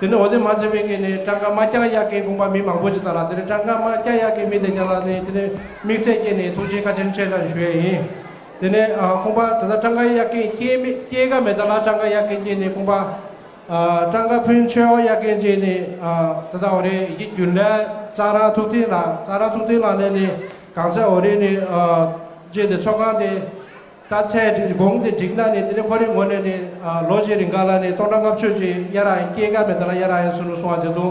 དེ་ནས་འོ་དེ་མ་ཚད་པའི་གི་ནི་སྤྲང་ཀ་མ་བསྐྱངས་ཡག་གི་དགོངས་པ་མི་མང་པོ་ཅིག་ད་ལ། དེ་ནས་སྤྲང་ཀ་མ་བསྐྱངས་ཡག་གི་མི་དེ་ཀྱང་ལ་ནི་དེ་ནས་དམིགས་བསལ་གྱི་ནི་ཐུགས་རྗེ་བཀའ་དྲིན་ཆེ་ལ་ཞུ་ཡས་ཡིན། དེ་ནས་ཨ་ཁོང་པ་ད་ལྟ་སྤྲང་ཀ་ཡག་གི་སྐྱེས་མི་སྐྱེས་ཀ་མེད་ད་ལ། སྤྲང་ཀ་ཡག་གི་གི་ནི་ཁོང་པ་ཨ་སྤྲང་ཀ་ཕུན་ཆོས་ཡག་གི་གི་ནི་ཨ་ད་ལྟ་འོ་རེ་ཡི་གི་རྒྱུན་ལས་རྩ་རང་ཐུགས་ཐིག་ལ་རྩ་རང་ཐུགས་ཐིག་ལ་ནས་ནི་གང་ཚེ་འོ་རེ་ནི་ཨ་རྗེ་དེ་ཚོགས་ཁང་དེ། ད་ཚེ་དགོངས་དེ་འགྲིག་ན་ནི་དེ་ནི་ཁོ་རའི་ངོས་ནས་ནི་ཨ་ལོ་གཅིག་རིང་ག་ལ་ནི་སྟོང་ཕྲག་ལྔ་བཅུ་ཅིག་གཡར་ར་ཡིན། སྐྱེས་ཀ་མེད་ད་ལ་གཡར་ར་ཡིན་གསུངས་ནུ་གསུང་བ་དེ་ཚོ་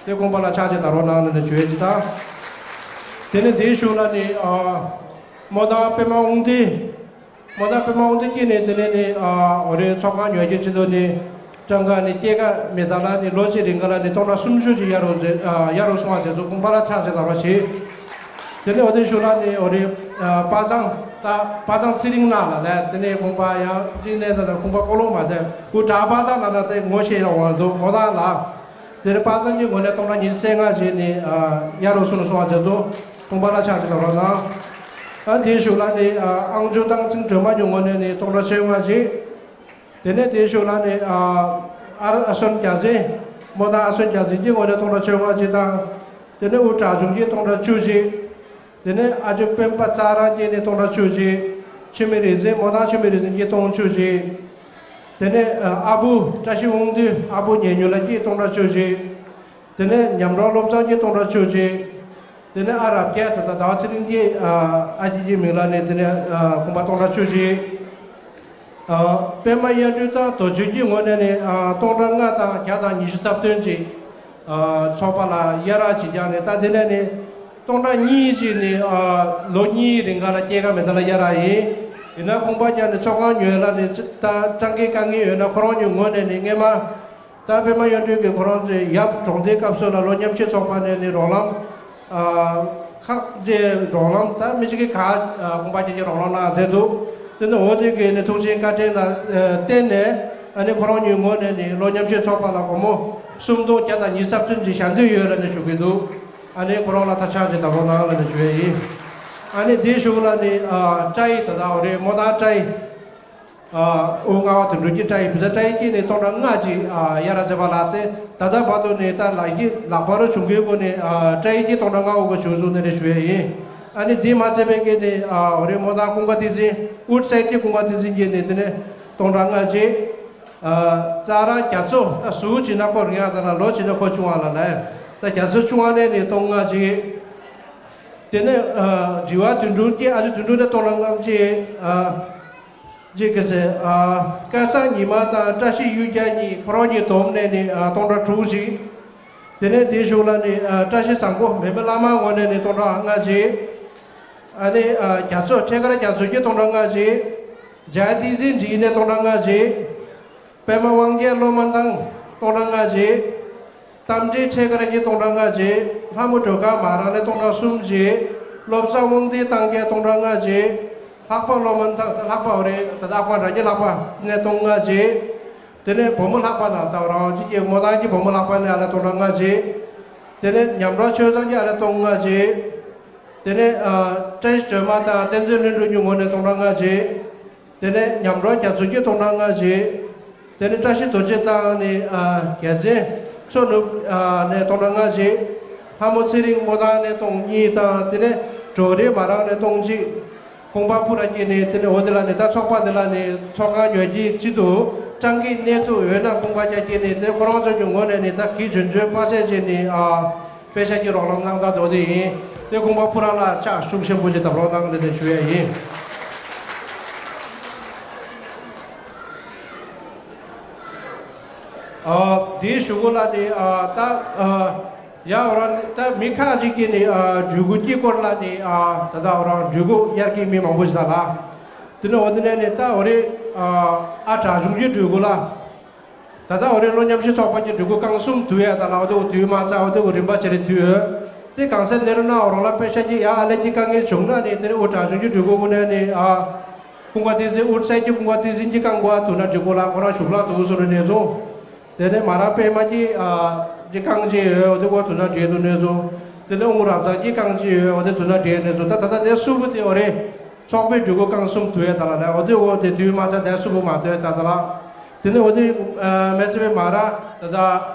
དེ་དགོངས་པ་ལ་ཕྱག་ཅིག་དར་རོགས་གནང་ནི་ནི་བརྗོད་ཅིག་དང་། དེ་ནི་དེའི་གཞུག་ལ་ནི་ཨ་མོ་དང་པད་མ་དབང་འདུས། མོ་དང་པད་མ་དབང་འདུས་ཀྱིས་ནི་དེ་ནས་ནི་ཨ་འོ་རེ་ཚོགས་ཁང་ཉོ་རྒྱུ་ཅི་འདུག་ནི། སྤྲང་ཀ་ནི་སྐྱེས་ཀ་མེད་ད་ལ་ནི་ལོ་གཅིག་རིང་ག་ལ་ནི་སྟོང་ཕྲག་སུམ་ཅུ་ཅིག་གཡར་རོགས་ཟེར་ཨ་གཡར་རོགས་གསུང་བ་དེ་ཚོ་དགོངས་པ་ལ་ཕྱག་ཅིག་དར་བ་བྱེད། དེ་ནས་འོ་དེ་གཞུག་ལ་ནི་འོ་རེ་ཨ་པ་སངས་ད་པ་སངས་ཚེ་རིང་ནག་ལ་ལས། དེ་ནས་ཁོང་པ་ཡང་དེ་ནས་ད་ཁོང་པ་ཀོ་ལོང་མ་ཟེར་ཀུ་དྲག་པ་སངས་ལ་ན་དེ་ངོ་ཤེས་ཡོང་བ་འདུག་ངོ་ཐང་ལ། དེ་ནས་པ་སངས་ཀྱི་ངོས་ནས་སྟོང་ཕྲག་ཉི་ཤུ་རྩ་ལྔ་བྱས་ནས་ཨ་གཡར་རོགས་གསུང་གསུང་བ་དེ་ཚོ་དགོངས་པ་ལ་ཕྱག་ཅིག་དར་བ་དང་། ཨ་དེའི་གཞུག་ལ་ནི་ཨ་ཨང་ཅུ་དང་ཚིང་སྒྲོལ་མ་གི་ངོས་ནས་ནི་སྟོང་ཕྲག་བཅོ་ལྔ་བྱས། དེ་ནས་དེའི་གཞུག་ལ་ནི་ཨ་ཨ་ཨ་སོན་རྒྱ་མཚན། མོ་དང་ཨ་སོན་རྒྱ་མཚན་གྱི་ངོས་ནས་སྟོང་ཕྲག་བཅོ་ལྔ་ཅིག་དང་། དེ་ནས་དབུ་དྲག་ཆུང་གིས་སྟོང་ཕྲག་བཅུ་ཅིག་དེ་ནས་ཨ་ཅོ་སྤེན་པ་རྩ་རང་གིས་ནི་སྟོང་ཕྲག་བཅུ་ཅིག་ཆུ་མིག་རིག་འཛིན། མོ་དང་ཆུ་མིག་རིག་འཛིན་གྱིས་སྟོང་བཅུ་ཅིག་དེ་ནས་ཨ་བུ་བཀྲ་ཤིས་དབང་འདུས། ཨ་བུ་ཉེ་ཉུལ་ལགས་ཀྱིས་སྟོང་ཕྲག་བཅུ་ཅིག་དེ་ནས་ཉམས་རོགས་བློ་བཟང་གིས་སྟོང་ཕྲག་བཅུ་ཅིག་དེ་ནས་ཨ་རབ་རྒྱས་ད་ལྟ་ཟླ་བ་ཚེ་རིང་གིས་ཨ་ཨ་ཅེ་གི་མིང་ལ་ནི་དེ་ནས་ཨ་ཁོང་པ་སྟོང་ཕྲག་བཅུ་ཅིག་ཨ་པད་མ་དབྱངས་སྒྲོན་དང་རྡོ་རྗེ་གི་ངོས་ནས་ནི་ཨ་སྟོང་ཕྲག་ལྔ་དང་བརྒྱ་དང་ཉི་ཤུ་རྩ་བདུན་ཅིག་ཨ་ཚོགས་པ་ལ་གཡར་ར་བྱེད་ཀྱང་ནི། ད་དེ་ནས་ནི་སྟོང་ཕྲག་གཉིས་ཅིག་ནི་ཨ་ལོ་གཉིས་རིང་ག་ལ་སྐྱེས་ཀ་མེད་ད་ལ་གཡར་ར་ཡིན། ཡིན་ན་ཁོང་པ་ཀྱང་ནི་ཚོགས་ཁང་ཉོས་ལ་ནི་ད་སྤྲང་ཀའི་དཀའ་ངལ་ཡོད་ན་ཁོ་རང་གི་ངོས་ནས་ནི་སྔས་མ། ད་པད་མ་དབྱངས་སྒྲོན་གྱིས་ཁོ་རང་ཚོའི་ཡབ་གྲོངས་དུས་སྐབས་སུ་ལ་ལོ་མཉམ་ཞིག་ཚོགས་པ་ནས་ནི་རོགས་རམ་ཨ་ཁག་ཅིག་རོགས་རམ་ད་མི་ཞིག་གིས་ག་ཨ་དགོངས་པ་ཅན་གྱི་རོགས་རམ་གནང་མཛད་འདུག་དེ་ནི་འོ་དེ་གའི་ནི་ཐུགས་རྗེ་བཀའ་དྲིན་ལ་ཨ་བརྟེན་ནས་ཨ་ནི་ཁོ་རང་གཉིས་ངོས་ནས་ནི་ལོ་མཉམ་ཞིག་ཚོགས་པ་ལ་སྒོར་མོ་སུམ་སྟོང་བརྒྱ་དང་ཉི་ཤུ་རྩ་བདུན་ཅིག་བཞག་འདོད་ཡོད་ལ་ནི་ཞུ་གི་འདུག་ཨ་ནི་ཁོ་རང་ལ་ད་ཕྱག་ཅིག་དར་རོགས་གནང་ལ་ནི་ཞུ་ཡས་ཡིན། ཨ་ནི་དེའི་གཞུག་ལ་ནི་ཨ་བཀྲ་ཡི་ད་ལྟ་འོ་རེད་མོ་དང་བཀྲ་ཡི། ཨ་དབུ་ལྔ་པ་དོན་གྲུབ་ཀྱིས་བཀྲ་ཡི་བུ་ཚ་བཀྲ་ཡི་ཀྱིས་ནི་སྟོང་ཕྲག་ལྔ་ཅིག་ཨ་གཡར་ར་མཛད་པ་ལགས་ཏེ། ད་ལྟ་བར་དུ་ནི་ད་ལག་གི་ལག་པ་རུ་བྱུང་གི་སྒོ་ནས་ཨ་བཀྲ་ཡི་ཀྱིས་སྟོང་ཕྲག་ལྔ་འོ་ག་བྱུང་སོང་ནི་རེ་ཞུ་ཡས་ཡིན། ཨ་ནི་དེ་མ་ཚད་པའི་གི་ནི་ཨ་འོ་རེད་མོ་དང་ཀུན་དགའ་བསྟན་འཛིན་དབུ་རྩེ་གི་ཀུན་དགའ་བསྟན་འཛིན་གྱིས་ནི་དེ་ནས་སྟོང་ཕྲག་ལྔ་ཅིག་ཨ་རྩ་རང་རྒྱ་མཚོ་ད་ཟུར་བྱས་ན་ཁོ་རིང་ཡང་ད་ལ་ལོ་བྱས་ན་ཁོ་ཆུང་བ་ལ་ལས། ད་རྒྱ་མཚོ་ཆུང་བ་ནས་ནི་སྟོང་ལྔ་བྱས། དེ་ནས་ཨ་དྲི་བ་དོན་དྲུག་གི་ཨ་ཅེ་དོན་དྲུག་ནས་སྟོང་ལྔ་བྱས། ཨ་ཅེ་ག་ཟེ་ཨ་སྐལ་བཟང་ཉི་མ་དང་བཀྲ་ཤིས་གཡུལ་རྒྱལ་གཉིས་ཁོ་རང་གཉིས་བསྡོམས་ནས་ནི་ཨ་སྟོང་ཕྲག་དྲུག་ཅིག་དེ་ནས་དེའི་གཞུག་ལ་ནི་ཨ་བཀྲ་ཤིས་བཟང་པོ་མེ་མེ་བླ་མ་ངོས་ནས་ནི་སྟོང་ཕྲག་ལྔ་བྱས། ཨ་ནི་ཨ་རྒྱ་མཚོ་ཁྲེ་ཀར་རྒྱ་མཚོ་གིས་སྟོང་ཕྲག་ལྔ་བྱས། ཇའི་ཏི་ཟིན་འབྲི་ནས་སྟོང་ཕྲག་ལྔ་བྱས། པདྨ་དབང་རྒྱལ་སློབ་མ་ཐང་སྟོང་ཕྲག་ལྔ་བྱས། རྟ་མགྲིན་ཁྲེ་ཀར་གྱིས་སྟོང་ཕྲག་ལྔ་བྱས། ལྷ་མོ་སྒྲོལ་དཀར་མ་རང་ནས་སྟོང་ཕྲག་གསུམ་བྱས། བློ་བཟང་དབང་འདུས་ཐང་རྒྱལ་སྟོང་ཕྲག་ལྔ་བྱས། ལྷག་པ་སློབ་མ་ཐང་ལྷག་པ་འོ་རེད་ད་ལྟ་ཨ་ཁུ་རང་གི་ལྷག་པ་ནས་སྟོང་ལྔ་བྱས། དེ་ནས་བུ་མོ་ལྷག་པ་ན་ད་རང་གཅིག་གི་མོ་ཐང་གི་བུ་མོ་ལྷག་པ་ནས་ཨ་ལ་སྟོང་ཕྲག་ལྔ་བྱས། དེ་ནས་ཉམས་རོགས་ཆོས་བཟང་གིས་ཨ་ལ་སྟོང་ལྔ་བྱས། དེ་ནས་ཨ་བཀྲ་ཤིས་སྒྲོལ་མ་དང་བསྟན་འཛིན་ལྷུན་གྲུབ་གཉིས་ངོས་ནས་སྟོང་ཕྲག་ལྔ་བྱས། དེ་ནས་ཉམས་རོགས་རྒྱ་མཚོ་གིས་སྟོང་ཕྲག་ལྔ་བྱས། དེ་ནས་བཀྲ་ཤིས་རྡོ་རྗེ་དང་ནི་ཨ་རྒྱལ་མཚན་མཚོ་ནུབ་ཨ་ནས་སྟོང་ཕྲག་ལྔ་བྱས། ལྷ་མོ་ཚེ་རིང་མོ་ཐང་ནས་སྟོང་གཉིས་དང་དེ་ནས་གྲོགས་རེ་མ་རང་ནས་སྟོང་གཅིག་ཀུན་དགའ་ཕུ་ར་སྐྱེས་ནས་དེ་ནས་འོ་དེ་ལ་ནི་ད་ཚོགས་པ་དེ་ལ་ནི་ཚོགས་ཁང་ཉོ་རྒྱུའི་ཆེད་དུ་སྤྲང་གི་གནས་ཚུལ་འོས་ན་ཀུན་དགའ་རྒྱལ་སྐྱེས་ནས་དེ་ཁོ་རང་ཚོ་གི་ངོས་ནས་ནི་ད་གི་བྱོན་བྱོན་པ་སེ་བྱས་ནི་ཨ་དཔེ་ཆ་གི་རོགས་རམ་གནང་ད་དོ་དེ་ཡིན། དེ་ཀུན་དགའ་ཕུ་ར་ལ་ཕྱག་ཤུགས་ཆེན་པོ་ཅིག་བཏབ་རོགས་གནང་དེ་ནས་ཞུ་ཡ་ཡིན། ཨ་དེའི་གཞུག་གུ་ལ་ནི་ཨ་ད་ཨ་ཡང་འོ་རང་ད་མི་ཁག་ཅིག་གིས་ནི་ཨ་སྦྲུལ་སྐུ་དཀྱིལ་འཁོར་ལ་ནི་ཨ་ད་ད་འོ་རང་སྦྲུལ་སྐུ་གཡར་གྱི་མི་མང་པོ་ཞིག་ད་ལ། དེ་ནས་འོ་དེ་ནས་ནི་ད་འོ་རེད། ཨ་ཨ་གྲགས་ཆུང་གི་སྦྲུལ་སྐུ་ལ། ད་ལྟ་འོ་རེད་ལོ་མཉམ་ཞུགས་ཚོགས་པ་གི་སྦྲུལ་སྐུ་རྐང་གསུམ་བསྡུ་ཡ་ད་ལ་འོ་དེ་འོ་དུས་མ་ཚ་འོ་དེ་འོ་རིམ་པ་བྱེད་རེད་དུས་འོ། དེ་གང་ཟེར་ནེ་རུ་ན་འོ་རང་ལ་དཔེ་ཆ་གི་ཡ་ཨ་ལས་ཀྱི་དཀའ་ངལ་བྱུང་ན་ནི་དེ་ནི་འོ་གྲགས་ཆུང་གི་སྦྲུལ་སྐུ་ཀུན་ནས་ནི་ཨ། ཀུན་དགའ་བསྟན་འཛིན་དབུ་སེང་གི་ཀུན་དགའ་བསྟན་འཛིན་གྱི་རྐང་པ་དུ་ན་འགྲིག་གོ་ལ་ཁོ་རང་ཞུགས་ལ་དུ་སོ་རུ་ནས་བཟུང་། དེ་ནས་མ་ར་པད་མ་གི་ཨ་གི་རྐང་གཅིག་ཡོད་འོ་དེ་ཀོ་དུ་ན་འདྲེས་དུ་ནས་བཟུང་། དེ་ནས་ཨུ་རབ་ཚང་གི་རྐང་གཅིག་ཡོད་འོ་དེ་དུ་ན་འདྲེས་ནས་བཟུང་ད་ད་ལྟ་དེ་སུ་བུ་དེ་འོ་རེད། ཚོགས་པའི་སྦྲུལ་སྐུ་རྐང་གསུམ་དུ་ཡོད་ད་ལ་ལས་འོ་དེ་འོ་དེ་དུས་མ་ཚ་དེ་སུ་བུ་མ་དུ་ཡོད་ད་ད་ལ། དེ་ནས་འོ་དེ་མེ་ཚེ་བའི་མ་ར་ད་ད་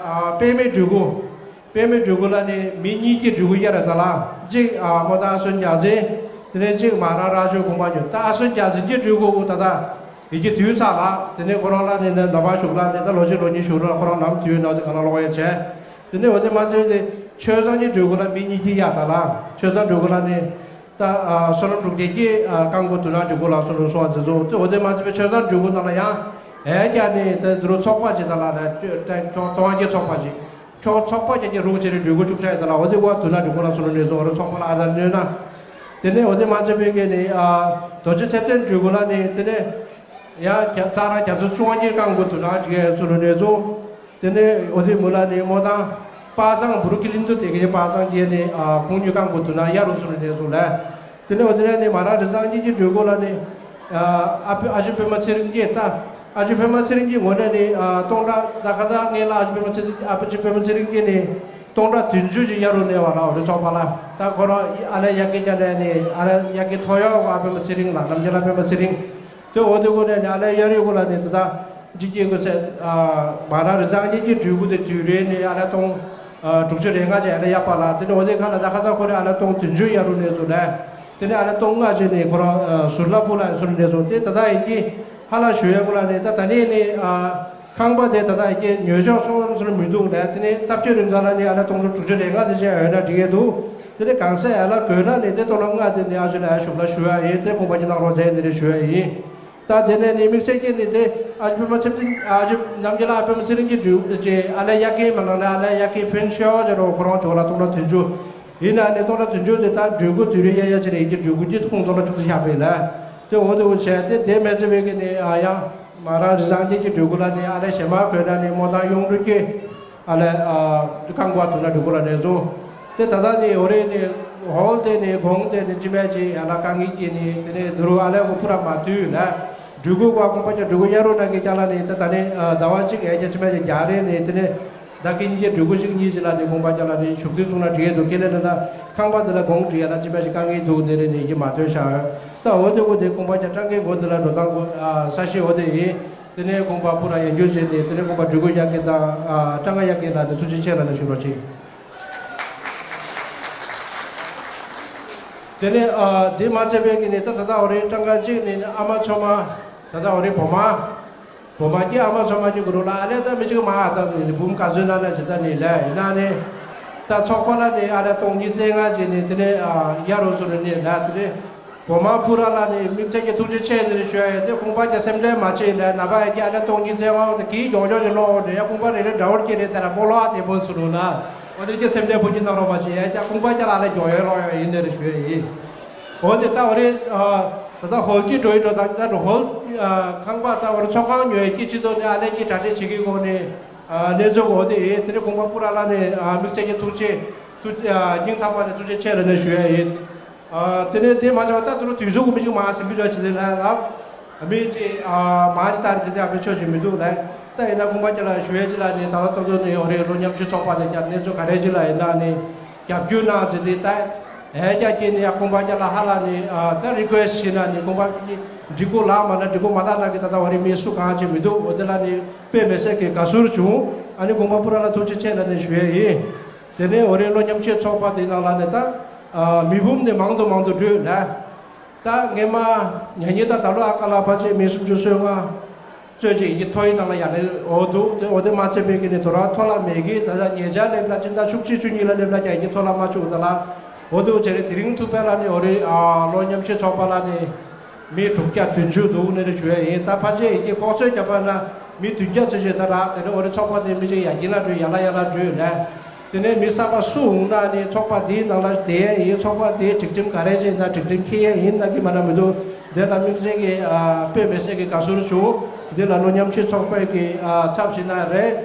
པད་མའི་སྦྲུལ་སྐུ། པད་མའི་སྦྲུལ་སྐུ་ལ་ནི་མི་གཉིས་ཀྱི་སྦྲུལ་སྐུ་གཡར་རེད་ད་ལ། གཅིག་ཨ་མོ་ད་ཨ་སོན་རྒྱ་མཚན། དེ་ནས་གཅིག་མ་ར་ར་ཇོ་གུང་པ་ཉོན་ད་ཨ་སོན་རྒྱ་མཚན་གྱི་སྦྲུལ་སྐུ་ད་ད་ཡི་གེ་དུས་ཚགས་ལ་དེ་ནས་ཁོ་རང་ལ་ནི་ནི་ནམ་པ་ཞུགས་ལ་ནི་ད་ལོ་ཆེ་ལོ་གཉིས་ཞུགས་ལ་ཁོ་རང་ནམ་དུས་ནང་དེ་ག་ན་ལོག་ཡ་བྱས། དེ་ནས་འོ་དེ་མ་ཚད་དེ་ཆོས་བཟང་གི་སྦྲུལ་སྐུ་ལ་མི་གཉིས་ཀྱི་གཡར་ད་ལ་ཆོས་བཟང་སྦྲུལ་སྐུ་ལ་ནི། ད་ཨ་བསོད་ནམས་འབྲུག་རྒྱལ་གྱིས་ཨ་རྐང་པ་དུ་ན་འབྲུག་སྐུ་ལ་སོ་ལོ་སོང་བ་དེ་ཚོ་དེ་འོ་དེ་མ་ཚད་པའི་ཆོས་བཟང་འབྲུག་སྐུ་ནང་ལ་ཡང་ཨེ་ཀྱ་ནི་དེ་དུ་རུ་ཚོགས་པ་ཅིག་ད་ལ་ར་ཏོ་ཏོ་ཏོ་ཧང་གི་ཚོགས་པ་ཅིག་ཚོགས་ཚོགས་པ་ཅིག་གི་རུག་ཅེ་རེ་འབྲུག་སྐུ་བཅུག་ཆ་ཡི་ད་ལ་འོ་དེ་གོ་དུ་ན་འབྲུག་སྐུ་ལ་སོ་ལོ་ནི་ཚོ་འོ་རུ་ཚོགས་པ་ལ་ཨ་ད་ནོས་ན། དེ་ནས་འོ་དེ་མ་ཚད་པའི་གི་ནི་ཨ་རྡོ་རྗེ་ཐེག་དོན་འབྲུག་སྐུ་ལ་ནི་དེ་ནས་ཡང་རྒྱ་ཚ་ར་རྒྱ་མཚོ་ཆུང་བ་གཉིས་རྐང་པ་དུ་ན་འབྲུག་སྐུ་སོ་ལོ་ནི་ཚོ། དེ་ནས་འོ་དེ་མུ་ལ་ནི་མོ་དང་། པ་ཚང་བུ་རུ་ཀི་ལིན་དུ་དེ་གའི་པ་ཚང་སྐྱེས་ནས་ཨ་ཁོང་ཉུ་རྐང་པོ་དུ་ན་གཡར་རུ་སོང་ནས་སོང་ལ། དེ་ནས་འོ་དེ་ནས་ནི་མ་ར་རི་ཚང་གཉིས་ཀྱི་སྦྲུལ་སྐུ་ལ་ནི། ཨ་ཨ་ཕི་ཨ་ཅེ་པད་མ་ཚེ་རིང་སྐྱེས་ད། ཨ་ཅེ་པད་མ་ཚེ་རིང་གྱི་ངོ་ནས་ནི་ཨ་སྟོང་ཕྲག་ད་ཁ་ད་ངེད་ལ་ཨ་ཅེ་པད་མ་ཚེ་རིང་ཨ་ཅེ་པད་མ་ཚེ་རིང་སྐྱེས་ནི། སྟོང་ཕྲག་བདུན་ཅུ་ཅིག་གཡར་རུ་ནས་བ་ལ་འོ་དེ་ཚོགས་པ་ལ། ད་ཁོ་རང་ཨ་ལས་ཡ་གི་ཅ་ནས་ནི་ཨ་ལས་ཡ་གི་ཐོ་ཡོ་ཨ་པད་མ་ཚེ་རིང་ལ་ནམ་རྒྱལ་ལ་པད་མ་ཚེ་རིང་། དེ་འོ་དེ་ཀུན་ནས་ནི་ཨ་ལས་གཡར་ཡོད་ཀུན་ལ་ནི་དེ་དག་འཇིག་སྐྱེ་ཀུན་ཚེ་ཨ་མ་ར་རི་ཚང་གཉིས་ཀྱི་སྦྲུལ་སྐུ་དེ་དུས་རེ་ནི་ཨ་ལས་སྟོང་ཨ་དྲུག་ཅུ་རེ་ལྔ་ཅན་ཨ་ལས་ཡག་པ་ལ་དེ་ནི་འོ་དེ་ཁ་ལ་ད་ཁ་ཚ་ཁོ་རེ་ཨ་ལས་སྟོང་བདུན་ཅུ་གཡར་རུ་ནས་སུ་ལས་དེ་ནི་ཨ་ལས་སྟོང་ལྔ་ཅན་ནི་ཁོ་རང་ཨ་ཟུར་ལ་ཕུ་ལ་ཡིན་སུ་ལ་ནས་སོང་དེ་ད་ལྟ་ཡིན་གྱི་ཧ་ལ་ཞུ་ཡ་ཀུན་ལ་ནི་ད་ད་ནི་ནི་ཨ། ཁང་པ་དེ་ད་ལྟ་ཡི་གེ་ཉོས་ཆོག་སོང་ཟེར་མི་འདུག་ལས་དེ་ནས་སྟབས་བཅོས་རིང་ག་ལ་ནི་ཨ་ལས་སྟོང་ཕྲག་དྲུག་ཅུ་རེ་ལྔ་དེ་ཅན་ཡོད་ན་འགྲིག་གི་འདུག་དེ་ནས་གང་ཟག་ཨ་ལ་དགོས་ན་ནི་དེ་སྟོང་ཕྲག་ལྔ་དེ་ནི་ཨ་ཅོ་ལ་ཨ་ཞུགས་ལ་ཞུ་ཡ་ཡིན་དེ་ཁོང་པ་གྱི་གནང་རོགས་མཛད་དེ་ནས་ཞུ་ཡ་ཡིན། ད་དེ་ནས་ནི་དམིགས་བསལ་གྱི་ནི་དེ་ཨ་ཅོ་པད་མ་ཚེ་རིང་ཨ་ཅོ་ནམ་རྒྱལ་ལ་ཨ་པད་མ་ཚེ་རིང་གི་འབྲུ་ཅེ་ཨ་ལས་ཡ་གི་མ་ལང་ནས་ཨ་ལས་ཡ་གི་ཕན་ཤོ་ཅེ་རོ་ཁོ་རང་ཅོ་ལ་སྟོང་ཕྲག་བདུན་ཅུ། ཡིན་ན་ནི་སྟོང་ཕྲག་བདུན་ཅུ་དེ་ད་སྦྲུལ་སྐུ་དུས་རེ་ཡ་ཡ་ཅེ་རེ་ཡི་གེ་སྦྲུལ་སྐུ་གྱི་ཁོང་སྟོང་ཕྲག་བཅུ་གཅིག་བཞག་པས་ལ། དེ་འོ་དེ་འོ་བྱས་དེ་དེ་མེད་ཚེ་བས་ཀྱི་ནི་ཨ་ཡང་། མ་ར་རི་སངས་རྒྱས་ཀྱི་སྦྲུལ་སྐུ་ལ་ནི་ཨ་ལས་ཞེ་མ་དགོས་ན་ནི་རྨོ་ཐང་གཡུང་དྲུང་གི་ཨ་ལས་ཨ་རྐང་པ་དུ་ན་སྦྲུལ་སྐུ་ལ་ནས་བཟུང་། དེ་ད་ལྟ་ནི་འོ་རེ་ནི་ཧོལ་དེ་ནི་གོང་དེ་ནི་ཅི་མེད་ཅི་ཡ་ལ་དཀའ་ངལ་གྱི་ནི་དེ་ནི་དུ་རུ་ཨ་ལས་གོ་ཕུ་ར་མ་དུས་ལ་སྦྲུལ་སྐུ་བ་ཁོང་པ་ཀྱ་སྦྲུལ་སྐུ་གཡར་རུ་ན་གི་ཀྱ་ལ་ནི་ད་ད་ནི་ཟླ་བ་གཅིག་ཡ་ཀྱ་ཅི་མེད་ཅི་རྒྱ་རེ་ནི་དེ་ནི། ད་གིན་གྱི་སྦྲུལ་སྐུ་ཞིག་གཉིས་ཅི་ལ་ནི་ཁོང་པ་ཀྱ་ལ་ནི་ཤུགས་ཏིག་ཚུགས་ན་འགྲིག་ཡས་འདུག་ཁེ་ལས་ན་ད་ཁང་པ་དེ་ལ་གོང་འགྲིག་ཡ་ལ་ཅི་མེད་ཅི་དཀའ་ངལ་འདུག་ནི་རེ་ནི་ཡི་གེ་མ་ཐོས་ཤག་ད་འོ་དེ་གོ་དེ་ཁོང་པ་ཀྱ་སྤྲང་ཀའི་མགོ་དེ་ལ་འགྲོ་སྟངས་གོ་ས་གཞི་འོ་དེ་ཡིན། དེ་ནས་ཁོང་པ་པུ་ར་ཡན་འགྱུར་བྱས་ནས་དེ་ནས་ཁོང་པ་སྦྲུལ་སྐུ་ཡ་གི་དང་སྤྲང་ཀ་ཡ་གི་ལ་ནི་ཐུགས་རྗེ་ཆེ་ལ་ནི་ཞུ་རོགས་གྱིས། དེ་ནས་ཨ་དེ་མ་ཚད་པའི་གི་ནི་ད་ད་ལྟ་འོ་རེད་སྤྲང་ཀ་གཅིག་ནི་ཨ་མ་ཆོ་མ་ད་ལྟ་འོ་རེད་བུ་མ། བུ་མ་སྐྱེས་ཨ་མ་ཚོ་མ་སྐྱེས་གུ་རུ་ལ་ཨ་ལས་ད་མི་གཅིག་མ་ཨ་ད་ནི་འབུམ་ག་ཚོད་ན་ན་ཇི་ད་ནི་ལས་ཡིན་ན་ནི། ད་ཚོགས་པ་ལ་ནི་ཨ་ལས་སྟོང་ཉིས་རྩ་ལྔ་ཅིག་ནི་དེ་ནས་ཡ་རོ་སུ་རུ་ནི་ལས་དེ་ནས། བུ་མ་ཕུ་ར་ལ་ནི་དམིགས་བསལ་གྱི་ཐུགས་རྗེ་ཆེ་ནི་ཞུ་ཡ་ཡོད་དེ་ཁོང་པ་ཀྱ་སེམས་ཁྲལ་མ་བྱེད་ལས་ན་པ་ཡ་ཀྱ་ཨ་ལས་སྟོང་ཉིས་རྩ་ལྔ་དེ་གིས་ཡོང་ཡོང་ཅིག་ལོག་འདྲེ་ཡ་ཁོང་པ་རེ་རེ་འདྲ་བོར་སྐྱེ་རེ་དེ་ལ་སྤོ་ལོ་ཨ་དེ་བོ་སུ་རུ་ན། འོ་དེ་ཀྱི་སེམས་ཁྲལ་བུ་གྱི་གནང་རོགས་མ་བྱེད་ཡ་ཀྱ་ཁོང་པ་ཀྱ་ལ་ཨ་ལས་ཡོང་ཡོང་ལོག་ཡོང་ཡིན་ནི་རེ་ཞུ་ཡ་ཡིན། འོ་དེ་ད་འོ་རེ། ད་ལྟ་ཧོལ་གྱི་འགྲོ་ཡི་འགྲོ་དང་ད་འགྲོ་ཧོལ། ཁང་པ་ད་འོ་རེ་ཚོགས་ཁང་ཉོ་ཡ་ཀྱི་ཆེད་དུ་ནི་ཨ་ལས་ཀྱི་གྲ་སྒྲིག་བྱེད་ཀྱི་སྒོ་ནས། གནས་ཚུལ་འོ་དེ་ཡིན་དེ་ནས་ཁོང་པ་ཕུ་ར་ལ་ནི་དམིགས་བསལ་གྱི་ཐུགས་རྗེ། ཐུགས་སྙིང་ཐག་པ་ནས་ཐུགས་རྗེ་ཆེ་ལ་ནས་ཞུ་ཡ་ཡིན། དེ་ནས་དེ་མ་བྱས་པ་ད་དུ་རུ་དུས་ཚོད་ཀུན་མི་ཞིག་མ་ཟིན་པའི་ཆོག་ཅི་ལས་ལ་ལ། མི་ཅི། མ་ཅི་ལྟར་དེ་དེ་ཨ་མི་ཆོག་ཅི་མི་འདུག་ལ། ད་ཡིན་ན་ཁོང་པ་ཅི་ལ་ཞུ་ཡ་ཅི་ལ་ནི་ད་ལྟ་ཏོག་ཏོག་ནི་འོ་རེ་ལོ་མཉམ་ཞུགས་ཚོགས་པ་དེ་ཀྱང་གནས་ཚུལ་ག་རེ་ཅི་ལ་ཡིན་ན་ནི། རྒྱབ་སྐྱོར་གནང་ཅི་དེ་ད། ཨེ་རྒྱ་སྐྱེ་ནི་ཡ་ཁོང་པ་ཅི་ལ་ཧ་ལ་ནི་ད་རི་ཀུ་ཨེ་སི་ཊི་ཞུས་ན་ནི་ཁོང་པ་འགྲིག་གོ་ལ་མ་ན་འགྲིག་གོ་མ་ད་ན་གི་ད་ད་འོ་རེ་མི་སུ་གང་ཅི་མི་འདུག་འོ་དེ་ལ་ནི་དཔེ་མི་སྲིད་ཀྱི་དགའ་ཚོར་བྱུང་ཨ་ནི་ཁོང་པ་ཕུ་ར་ལ་ཐུགས་རྗེ་ཆེ་ལ་ནི་ཞུ་ཡ་ཡིན། དེ་ནས་འོ་རེ་ལོ་མཉམ་ཞུགས་ཚོགས་པ་དེ་ནང་ལ་ནི་ད། མི་འབུམ་ནི་མང་དུ་མང་དུ་འགྲོས་ལ། ད་ངེད་མ། ཉ་ཉི་ད་ད་ལོ་ཨ་ཀ་ལ་ཕ་ཆེ་མི་སུམ་ཅུ་སོ་ལྔ། ཙོ་ཅིག་ཡི་གེ་ཐོ་ཡི་ནང་ལ་ཡ་ནི་འོ་འདུག་དེ་འོ་དེ་མ་ཚད་པའི་གི་ནི་དོ་ར་ཐོ་ལ་མེད་གི་ད་ད་ཉེ་ཆར་སླེབས་ལ་སྤྱི་ཟླ་བཅུ་གཅིག་བཅུ་གཉིས་ལ་སླེབས་ལ་ཀྱ་ཡི་གེ་ཐོ་ལ་མ་བཅུག་ད་ལ། འོ་དེ་འོ་བྱས་ནས་དེ་རིང་ཐུག་པ་ལ་ནི་འོ་རེ་ལོ་མཉམ་ཞུགས་ཚོགས་པ་ལ་ནི། མི་དྲུག་བརྒྱ་བདུན་ཅུ་འདུག་ནི་རེ་ཞུ་ཡ་ཡིན་ད་ཕལ་ཆེར་ཡི་གེ་ལྐོག་གསོད་བརྒྱབ་པ་ན་མི་བདུན་བརྒྱ་ཙམ་ཞིག་ད་རག་དེ་ནས་འོ་རེ་ཚོགས་པ་དེ་མི་ཞིག་ཡ་གྱི་ན་འགྲོ་ཡ་ལ་ཡ་ལ་འགྲོ་ཡོད་ལས། དེ་ནས་མི་གསར་པ་སུ་འོང་ན་ནི་ཚོགས་པ་དེའི་ནང་ལ་བསྡད་ཡ་ཡིན་ཚོགས་པ་དེའི་སྒྲིག་ཁྲིམས་ག་རེ་བྱས་ན་སྒྲིག་ཁྲིམས་འཁྱེར་ཡ་ཡིན་ན་གི་མ་ན་མི་འདུག་དེ་ལ་དམིགས་བསལ་གྱི་དཔེ་མི་སྲིད་ཀྱི་དགའ་ཚོར་བྱུང་འདི་ལ་ལོ་མཉམ་ཞུགས་ཚོགས་པའི་གི་ཚབ་བྱེད་ན་རེད།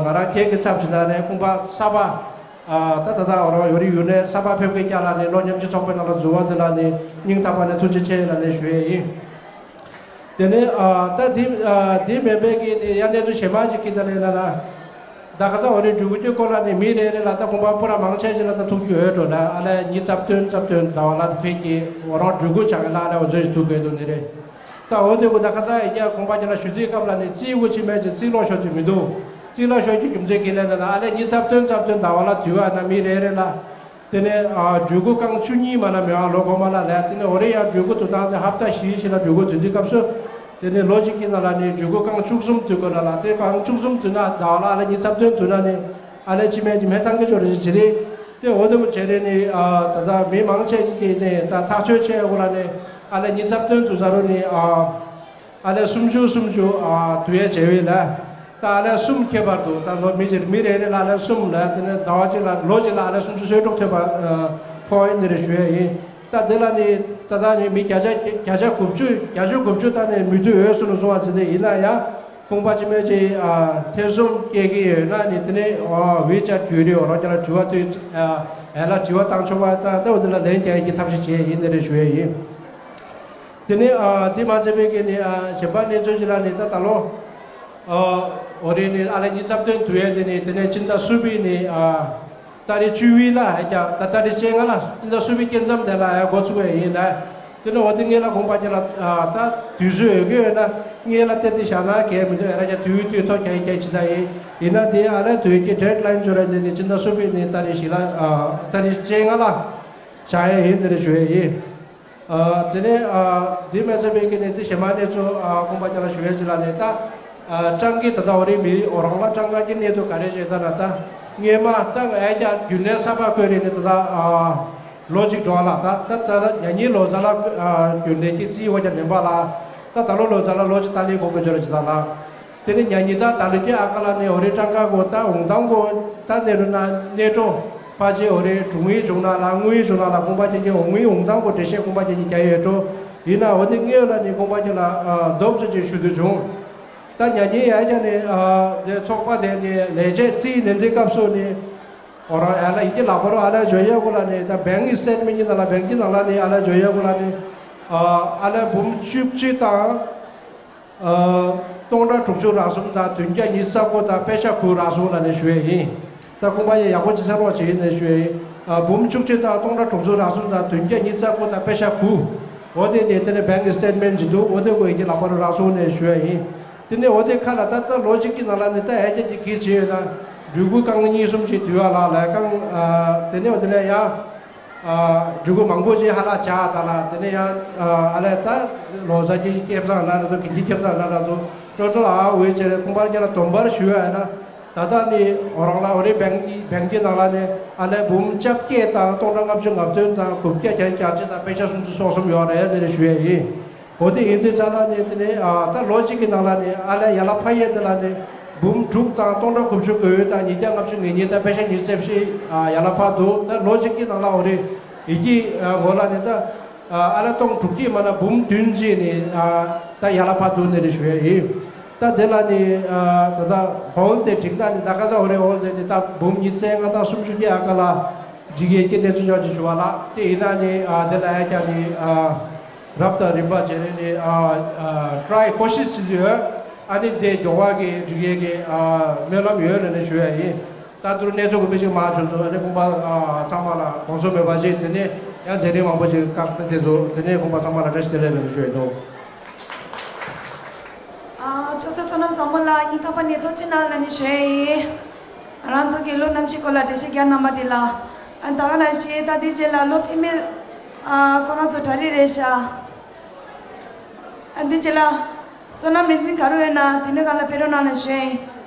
ང་རང་ཁྱེད་ཀྱི་ཚབ་བྱེད་ན་རེད་ཁོང་པ་གསར་པ། ད་ད་ད་རང་ཡོ་རི་ཡུ་ནས་ས་པ་ཕེབས་ཀྱི་སྐྱ་ལ་ནས་ལོ་མཉམ་ཞུགས་ཚོགས་པའི་ནང་ལ་འཛུལ་བ་དེ་ལ་ནས་སྙིང་ཐག་པ་ནས་ཐུགས་རྗེ་ཆེ་ལ་ནས་ཞུ་ཡས་ཡིན། དེ་ནས་ད་དེ་དེ་མེད་པའི་གི་ནས་ཡ་གནས་ཚུལ་ཞེ་མ་ཅིག་གི་ད་ལས་ན་ན། ད་ག་ས་འོ་རེ་འབྲུ་གུ་གི་སྐོར་ལ་ནས་མི་རེ་རེ་ལ་ད་ཁོང་པ་པུ་ར་མང་ཆེ་ཅིག་ལ་ད་ཐུག་རྒྱུ་ཡོད་འགྲོ་ན་ཨ་ལས་ཉིས་རྩ་བདུན་རྩ་བདུན་ཟླ་བ་ལ་ཕེབས་ཀྱི་འོ་རང་འབྲུ་གུ་བྱང་ལ་ཨ་ལས་འོ་ཚོས་ཐུག་དགོས་འདུག་ནི་རེད། ད་འོ་དེ་གུ་ད་ཁ་ཚ་ཡི་རྒྱ་ཁོང་པ་རྒྱ་ལ་ཞུ་རྩིས་སྐབས་ལ་ནི་རྩིས་གུ་ཕྱི་མེད་ཅིག་རྩིས་ལོག་ཤོར་གྱི་མི་འདུག་རྩིས་ལོག་ཤོར་གྱི་རྒྱུ་མཚན་གྱི་ལས་ན་ན་ཨ་ལས་ཉིས་རྩ་བདུན་རྩ་བདུན་ཟླ་བ་ལ་དུས་བ་ན་མི་རེ་རེ་ལ། དེ་ནས་འབྲུ་གུ་རྐང་བཅུ་གཉིས་མ་ན་མེད་པ་ལོ་གོང་མ་ལ་ལས་དེ་ནས་འོ་རེ་ཡང་འབྲུ་གུ་དུ་བཏང་སྟེ་ཧབ་ཏ་བཞི་བཞི་ལ་འབྲུ་གུ་འཛུལ་དུས་སྐབས་སུ། དེ་ནས་ལོ་གཅིག་གི་ནང་ལ་ནི་འབྲུ་གུ་རྐང་བཅུ་གསུམ་དུས་གོ་ལ་ལ་དེ་རྐང་བཅུ་གསུམ་དུས་ན་ཟླ་བ་ལ་ཨ་ལས་ཉིས་རྩ་བདུན་དུས་ན་ནི་ཨ་ལས་ཕྱི་མེད་ཀྱི་མེད་ཚང་གི་ཆོ་རེ་ཞིག་བྱེད་དེ། དེ་འོ་དེ་བྱས་རེད་ནི་ད་ལྟ་མི་མང་ཆེ་ཅིག་གིས་ནི་ད་ཐག་གཅོད་བྱས་འོ་ལ་ནི་ཨ་ལས་ཉིས་རྩ་བདུན་དུ་ཟ་རུ་ནི་ཨ་ལས་སུམ་ཅུ་སུམ་ཅུ་དུ་ཡས་བྱས་བས་ལ། ད་ཨ་ལས་གསུམ་ཁྱད་པར་དུ་ད་ལོ་མི་ཅིག་མི་རེ་རེ་ལ་ཨ་ལས་གསུམ་ལ་དེ་ནི་ཟླ་བ་གཅིག་ལ་ལོ་གཅིག་ལ་ཨ་ལས་སུམ་ཅུ་སོ་དྲུག་ཐོན་པ་ཕོག་ཡིན་ནི་རེ་ཞུ་ཡས་ཡིན། ད་དེ་ལ་ནི་ད་ལྟ་ནི་མི་བརྒྱ་ཆ་བརྒྱ་ཆ་དགུ་བཅུ་བརྒྱ་ཆ་དགུ་བཅུ་ད་ནི་མི་འདུས་འོས་སུ་ནི་སོང་བ་ཅི་ཟེར་ཡིན་ན་ཡང་། ཁོང་པ་ཕྱི་མའི་ཆེད་ཐེ་ཚོམ་སྐྱེ་གི་ཡོད་ན་ནི་དེ་ནས་ཝེ་ཆེ་ཊི་བརྒྱུད་རེད་འོ་རང་རྒྱ་ལ་དྲི་བ་དུས་ཨེ་ལ་དྲི་བ་བཏང་ཆོག་པ་དང་ལྟ་བུ་དེ་ལ་ལན་རྒྱག་ཡས་ཀྱི་ཐབས་ཤེས་བྱས་ཡིན་ནི་རེད་ཞུ་ཡས་ཡིན། དེ་ནས་དེ་མ་ཚད་པའི་གི་ནི་གཞན་པ་གནས་ཚུལ་ཅིག་ལ་ནི་ད་ད་ལོ་འོ་རེད་ནི་ཨ་ལས་ཉིས་རྩ་བདུན་དུ་ཡས་དེ་ནི་དེ་ནས་སྤྱི་ཟླ་གསུམ་པའི་ནི། ཏ་རིག་བཅུ་བཞི་ལ་ཧ་ཀྱ་ད་ཏ་རིག་བཅོ་ལྔ་ལ་ཨིན་ད་སུ་བི་སྐྱེ་མཚམས་དེ་ལ་ཡ་འགོ་ཚུགས་པ་ཡིན་ལ། དེ་ནི་འོ་དེ་ངེད་ལ་དགོངས་པ་ཁྱེད་ལ་ད་དུས་ཚོད་ཡོད་ཀྱི་ཡོད་ན་ངེད་ལ་བལྟས་ཏེ་བཞག་ན་གལ་མི་འདུག་ཨེ་ར་ཀྱ་དུས་དུས་ཐོག་ཀྱ་ཡི་ཀྱ་ཅི་ད་ཡིན། ཡིན་ན་དེ་ཨ་ལས་དུས་ཀྱི་ཌེཌ་ལའིན་ཚོ་ར་དེ་ནི་སྤྱི་ཟླ་གསུམ་པའི་ནི་ཏ་རིག་བཞི་ལ་ཏ་རིག་བཅོ་ལྔ་ལ་བཞག་ཡ་ཡིན་དེ་རེ་ཞུ་ཡ་ཡིན། དེ་ནས་འདི་མ་ཚད་པའི་གི་ནས་དེ་གཞན་མ་གནས་ཚུལ་དགོངས་པ་རྒྱ་ལ་ཞུ་ཡས་ཅི་ལ་ནས་ད། ཀྲང་གི་ད་ལྟ་འོ་རེ་མི་འོ་རང་ལ་ཀྲང་ཀ་གི་གནས་ཚུལ་ག་རེ་བྱས་ད་ན་ད། སྔས་མ་ད་ཨེ་རྒྱ་རྒྱུན་ལས་གསར་པ་བསྐོས་རེད་ནས་ད་ད། ལོ་གཅིག་འགྲོ་བ་ལ་ད་ད་ད་ཉ་ཉིན་ལོ་ཙཱ་ལ་རྒྱུན་ལས་ཀྱི་རྩིས་འོ་རྒྱ་ནེམ་པ་ལ། ད་ད་ལོ་ལོ་ཙཱ་ལ་ལོ་གཅིག་ད་ལས་གོ་གི་འབྱོར་ཅི་ད་ལ། དེ་ནས་ཉ་ཉི་ད་ད་ལོ་ཀྱི་ཨ་ཀ་ལ་ནས་འོ་རེ་ཀྲང་ཀ་གོ་ད་འོང་དང་གོ་ད་ནེ་རུ་ན་ནེ་ཀྲོ་ཕ་ཅེ་འོ་རེ་དྲུང་ཡིག་བྱུང་ན་ལ་དངུལ་ཡིག་བྱུང་ན་ལ་དགོངས་པ་ཅན་གྱི་འོང་ཡིག་འོང་དང་གོ་འགྲེལ་བཤད་དགོངས་པ་ཅན་གྱི་རྒྱ་ཡོད་ཀྲོ། ཡིན་ན་འོ་དེ་དངོས་ལ་ནི་དགོངས་པ་ཅན་ལ་རྡོབ་ཚོ་ཅིག་ཞུ་དུ་བྱུང་། ད་ཉ་ཉི་ཡ་རྒྱ་ནི་དེ་ཚོགས་པ་དེ་ནི་ལས་བྱེད་རྩིས་ནན་ཏན་སྐབས་སུ་ནི་འོ་རང་ཨ་ལ་ཡིན་གྱི་ལག་པ་རུ་ཨ་ལ་འཇོ་ཡ་གོ་ལ་ནི་ད་བེང་གི་སི་ཊེཊ་མེན་གྱི་ནང་ལ་བེང་གི་ནང་ལ་ནི་ཨ་ལ་འཇོ་ཡ་གོ་ལ་ནི་ཨ་ལ་འབུམ་བཅུ་གཅིག་དང་། སྟོང་ཕྲག་དྲུག་ཅུ་རག་གསུམ་དང་བདུན་བརྒྱ་ཉི་ཤུ་རྩ་དགུ་དང་པད་ཤག་དགུ་རག་གསུམ་ལ་ནས་ཞུ་ཡས་ཡིན། ད་ཁོང་པ་ཡང་ཡག་པོ་ཅི་ཟེར་རོགས་བྱེད་ཡིན་ནས་ཞུ་ཡས་ཡིན། འབུམ་བཅུ་གཅིག་དང་སྟོང་ཕྲག་དྲུག་ཅུ་རག་གསུམ་དང་བདུན་བརྒྱ་ཉི་ཤུ་རྩ་དགུ་དང་པད་ཤག་དགུ། འོ་དེ་དེ་དེ་ནས་བེང་གི་སི་ཊེཊ་མེན་ཅིག་འདུག་འོ་དེ་གོ་ཡི་གི་ལག་པ་རུ་རག་སོང་ནས་ཞུ་ཡས་ཡིན། དེ་ནས་འོ་དེ་ཁ་ལ་ད་ལྟ་ལོ་གཅིག་གི་ནང་ལ་ནི་ད་ཨེ་ཅག་གི་གི་བྱེད་ཡོད་ན། འབྲུ་གུ་རྐང་གཉིས་གསུམ་ཅིག་དུས་བ་ལ་ལ་རྐང་། དེ་ནས་འོ་དེ་ལས་ཡང་། འབྲུ་གུ་མང་པོ་ཅིག་ཧ་ལ་ཆགས་ད་ལ་དེ་ནས་ཡང་ཨ་ལས་ད་ལོ་ཙཱ་གི་སྐྱེས་བཟང་ན་ར་དུ་གིན་གྱི་སྐྱེས་བཟང་ན་ར་དུ་ སྤྲོ་སྤྲོ་ལ་འོས་བྱས་རེད། ཁོང་པར་ཁྱེད་ལ་དོན་པར་ཞུ་ཡ་ན། ད་ལྟ་ནི་ཨོ་རང་ལ་ཨོ་རི་བེང་གི་བེང་གི་ནང་ལ་ནི་ཨ་ལས་འབུམ་བཅོ་བརྒྱད་དང་སྟོང་ཕྲག་ལྔ་བཅུ་ང་བདུན་དང་དགུ་བརྒྱ་གྱ་གྱ་གཅིག་དང་པད་ཤ་སུམ་ཅུ་སོ་གསུམ་ཡོད་རེད་ནི་ཞུ་ཡ་ཡིན། འོ་དེ་ཡིན་དུས་ཙ་ལ་ནི་དེ་ནི་ཨ་ད་ལོ་གཅིག་གི་ནང་ལ་ནི་ཨ་ལས་ཡ་ལ་ཕ་ཡེ་དེ་ལ་ནི་འབུམ་དྲུག་དང་སྟོང་ཕྲག་དགུ་བཅུ་གོ་དང་ཉིས་བརྒྱ་ལྔ་བཅུ་ང་གཉིས་དང་པད་ཤ་ཉི་ཤུ་རྩ་བཞི་ཨ་ཡ་ལ་ཕ་འདུག་ད་ལོ་གཅིག་གི་ནང་ལ་འོ་རི་ཡི་གི་ཨ་ངོ་ལ་ནི་ད་ཨ་ཨ་ལ་སྟོང་དྲུག་གཅིག་མ་ན་འབུམ་བདུན་ཅིག་ནི་ཨ་ད་ཡ་ལ་ཕ་འདུག་ནི་རེ་ཞུ་ཡ་ཡིན། ད་དེ་ལ་ནི་ཨ་ད་ད་ཧོལ་དེ་སྒྲིག་ན་ནི་ད་ག་ད་འོ་རི་ཧོལ་དེ་ནི་ད་འབུམ་ཉི་ཤུ་རྩ་ལྔ་དང་སུམ་ཅུ་གི་ཨ་ཀ་ལ་སྒྲིག་ཡས་ཀྱི་གནས་ཚུལ་ཅོག་ཅིག་ཞུ་བ་ལ་དེ་ཡིན་ན་ནི་ཨ་དེ་ལ་ཡ་ཀྱ་ནི་ཨ། རབ་དང་རིམ་པ་བྱས་ནས་ནི་ཨ་ཨ་ཊ་རའི་ཀོ་ཤིཤ་བྱེད་ཀྱི་ཡོད། ཨ་ནི་དེ་མགྱོགས་པ་གི་འགྲིག་ཡས་ཀྱི་ཨ་སྨོན་ལམ་ཡོད་ལ་ནི་ཞུ་ཡ་ཡིན། ད་དུར་གནས་ཚུལ་གོ་མི་ཞིག་མ་བྱུང་ཚོ་ཨ་ནི་ཁོང་པ་ཨ་ཚང་མ་ལ་དགོངས་ཚུལ་མེད་པ་ཞིག་དེ་ནས་ཡང་མཛད་རིམ་མང་པོ་ཞིག་བཀག་སྟེ་དེ་ཚོ་དེ་ནས་ཁོང་པ་ཚང་མ་ལ་བཀྲ་ཤིས་བདེ་ལེགས་ལ་ནི་ཞུ་ཡ་ཡིན་ནོ། ཨ་ཆོས་ཚོགས་བསོད་ནམས་བཟང་མོ་ལ་སྙིང་ཐག་པ་ནས་ཐུགས་རྗེ་གནང་ལ་ནི་ཞུ་ཡ་ཡིན། ང་རང་ཚོ་གི་ལོ་རྣམ་ཤེས་སྐོར་ལ་འགྲེལ་བཤད་རྒྱག་གནང་བ་དེ་ལ། ཨ་ད་ག་ནང་བཞིན་ད་དེ་རྗེས་ལ་ལོ་ཕི་མེལ་ཨ་ཁོ་རང་ཚོ་གྲ་སྒྲིག་རེད་ཤག་ཨ་དེ་རྗེས་ལ་བསོད་ནམས་རིག་འཛིན་ག་རུ་ཡོད་ན་དེ་ནས་ག་ལ་ཕེབས་རོགས་གནང་ལ་ཞུ་ཡ་ཡིན།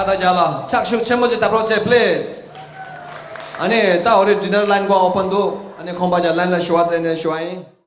ད་རྒྱ་ལ་ཕྱག་ཤུགས་ཆེན་པོ་ཅིག་བཏབ་རོགས་བྱེད། པི་ལིཛ། ཨ་ནི་ད་འོ་རེད། ཌི་ནར་ལ་ཡིན་ཀོ་ཨོ་པན་འདུག་ཨ་ནི་ཁོང་པ་རྒྱ་ལ་ཡིན་ལ་ཞུ་བ་བཙལ་ནས་ཞུ་བ་ཡིན།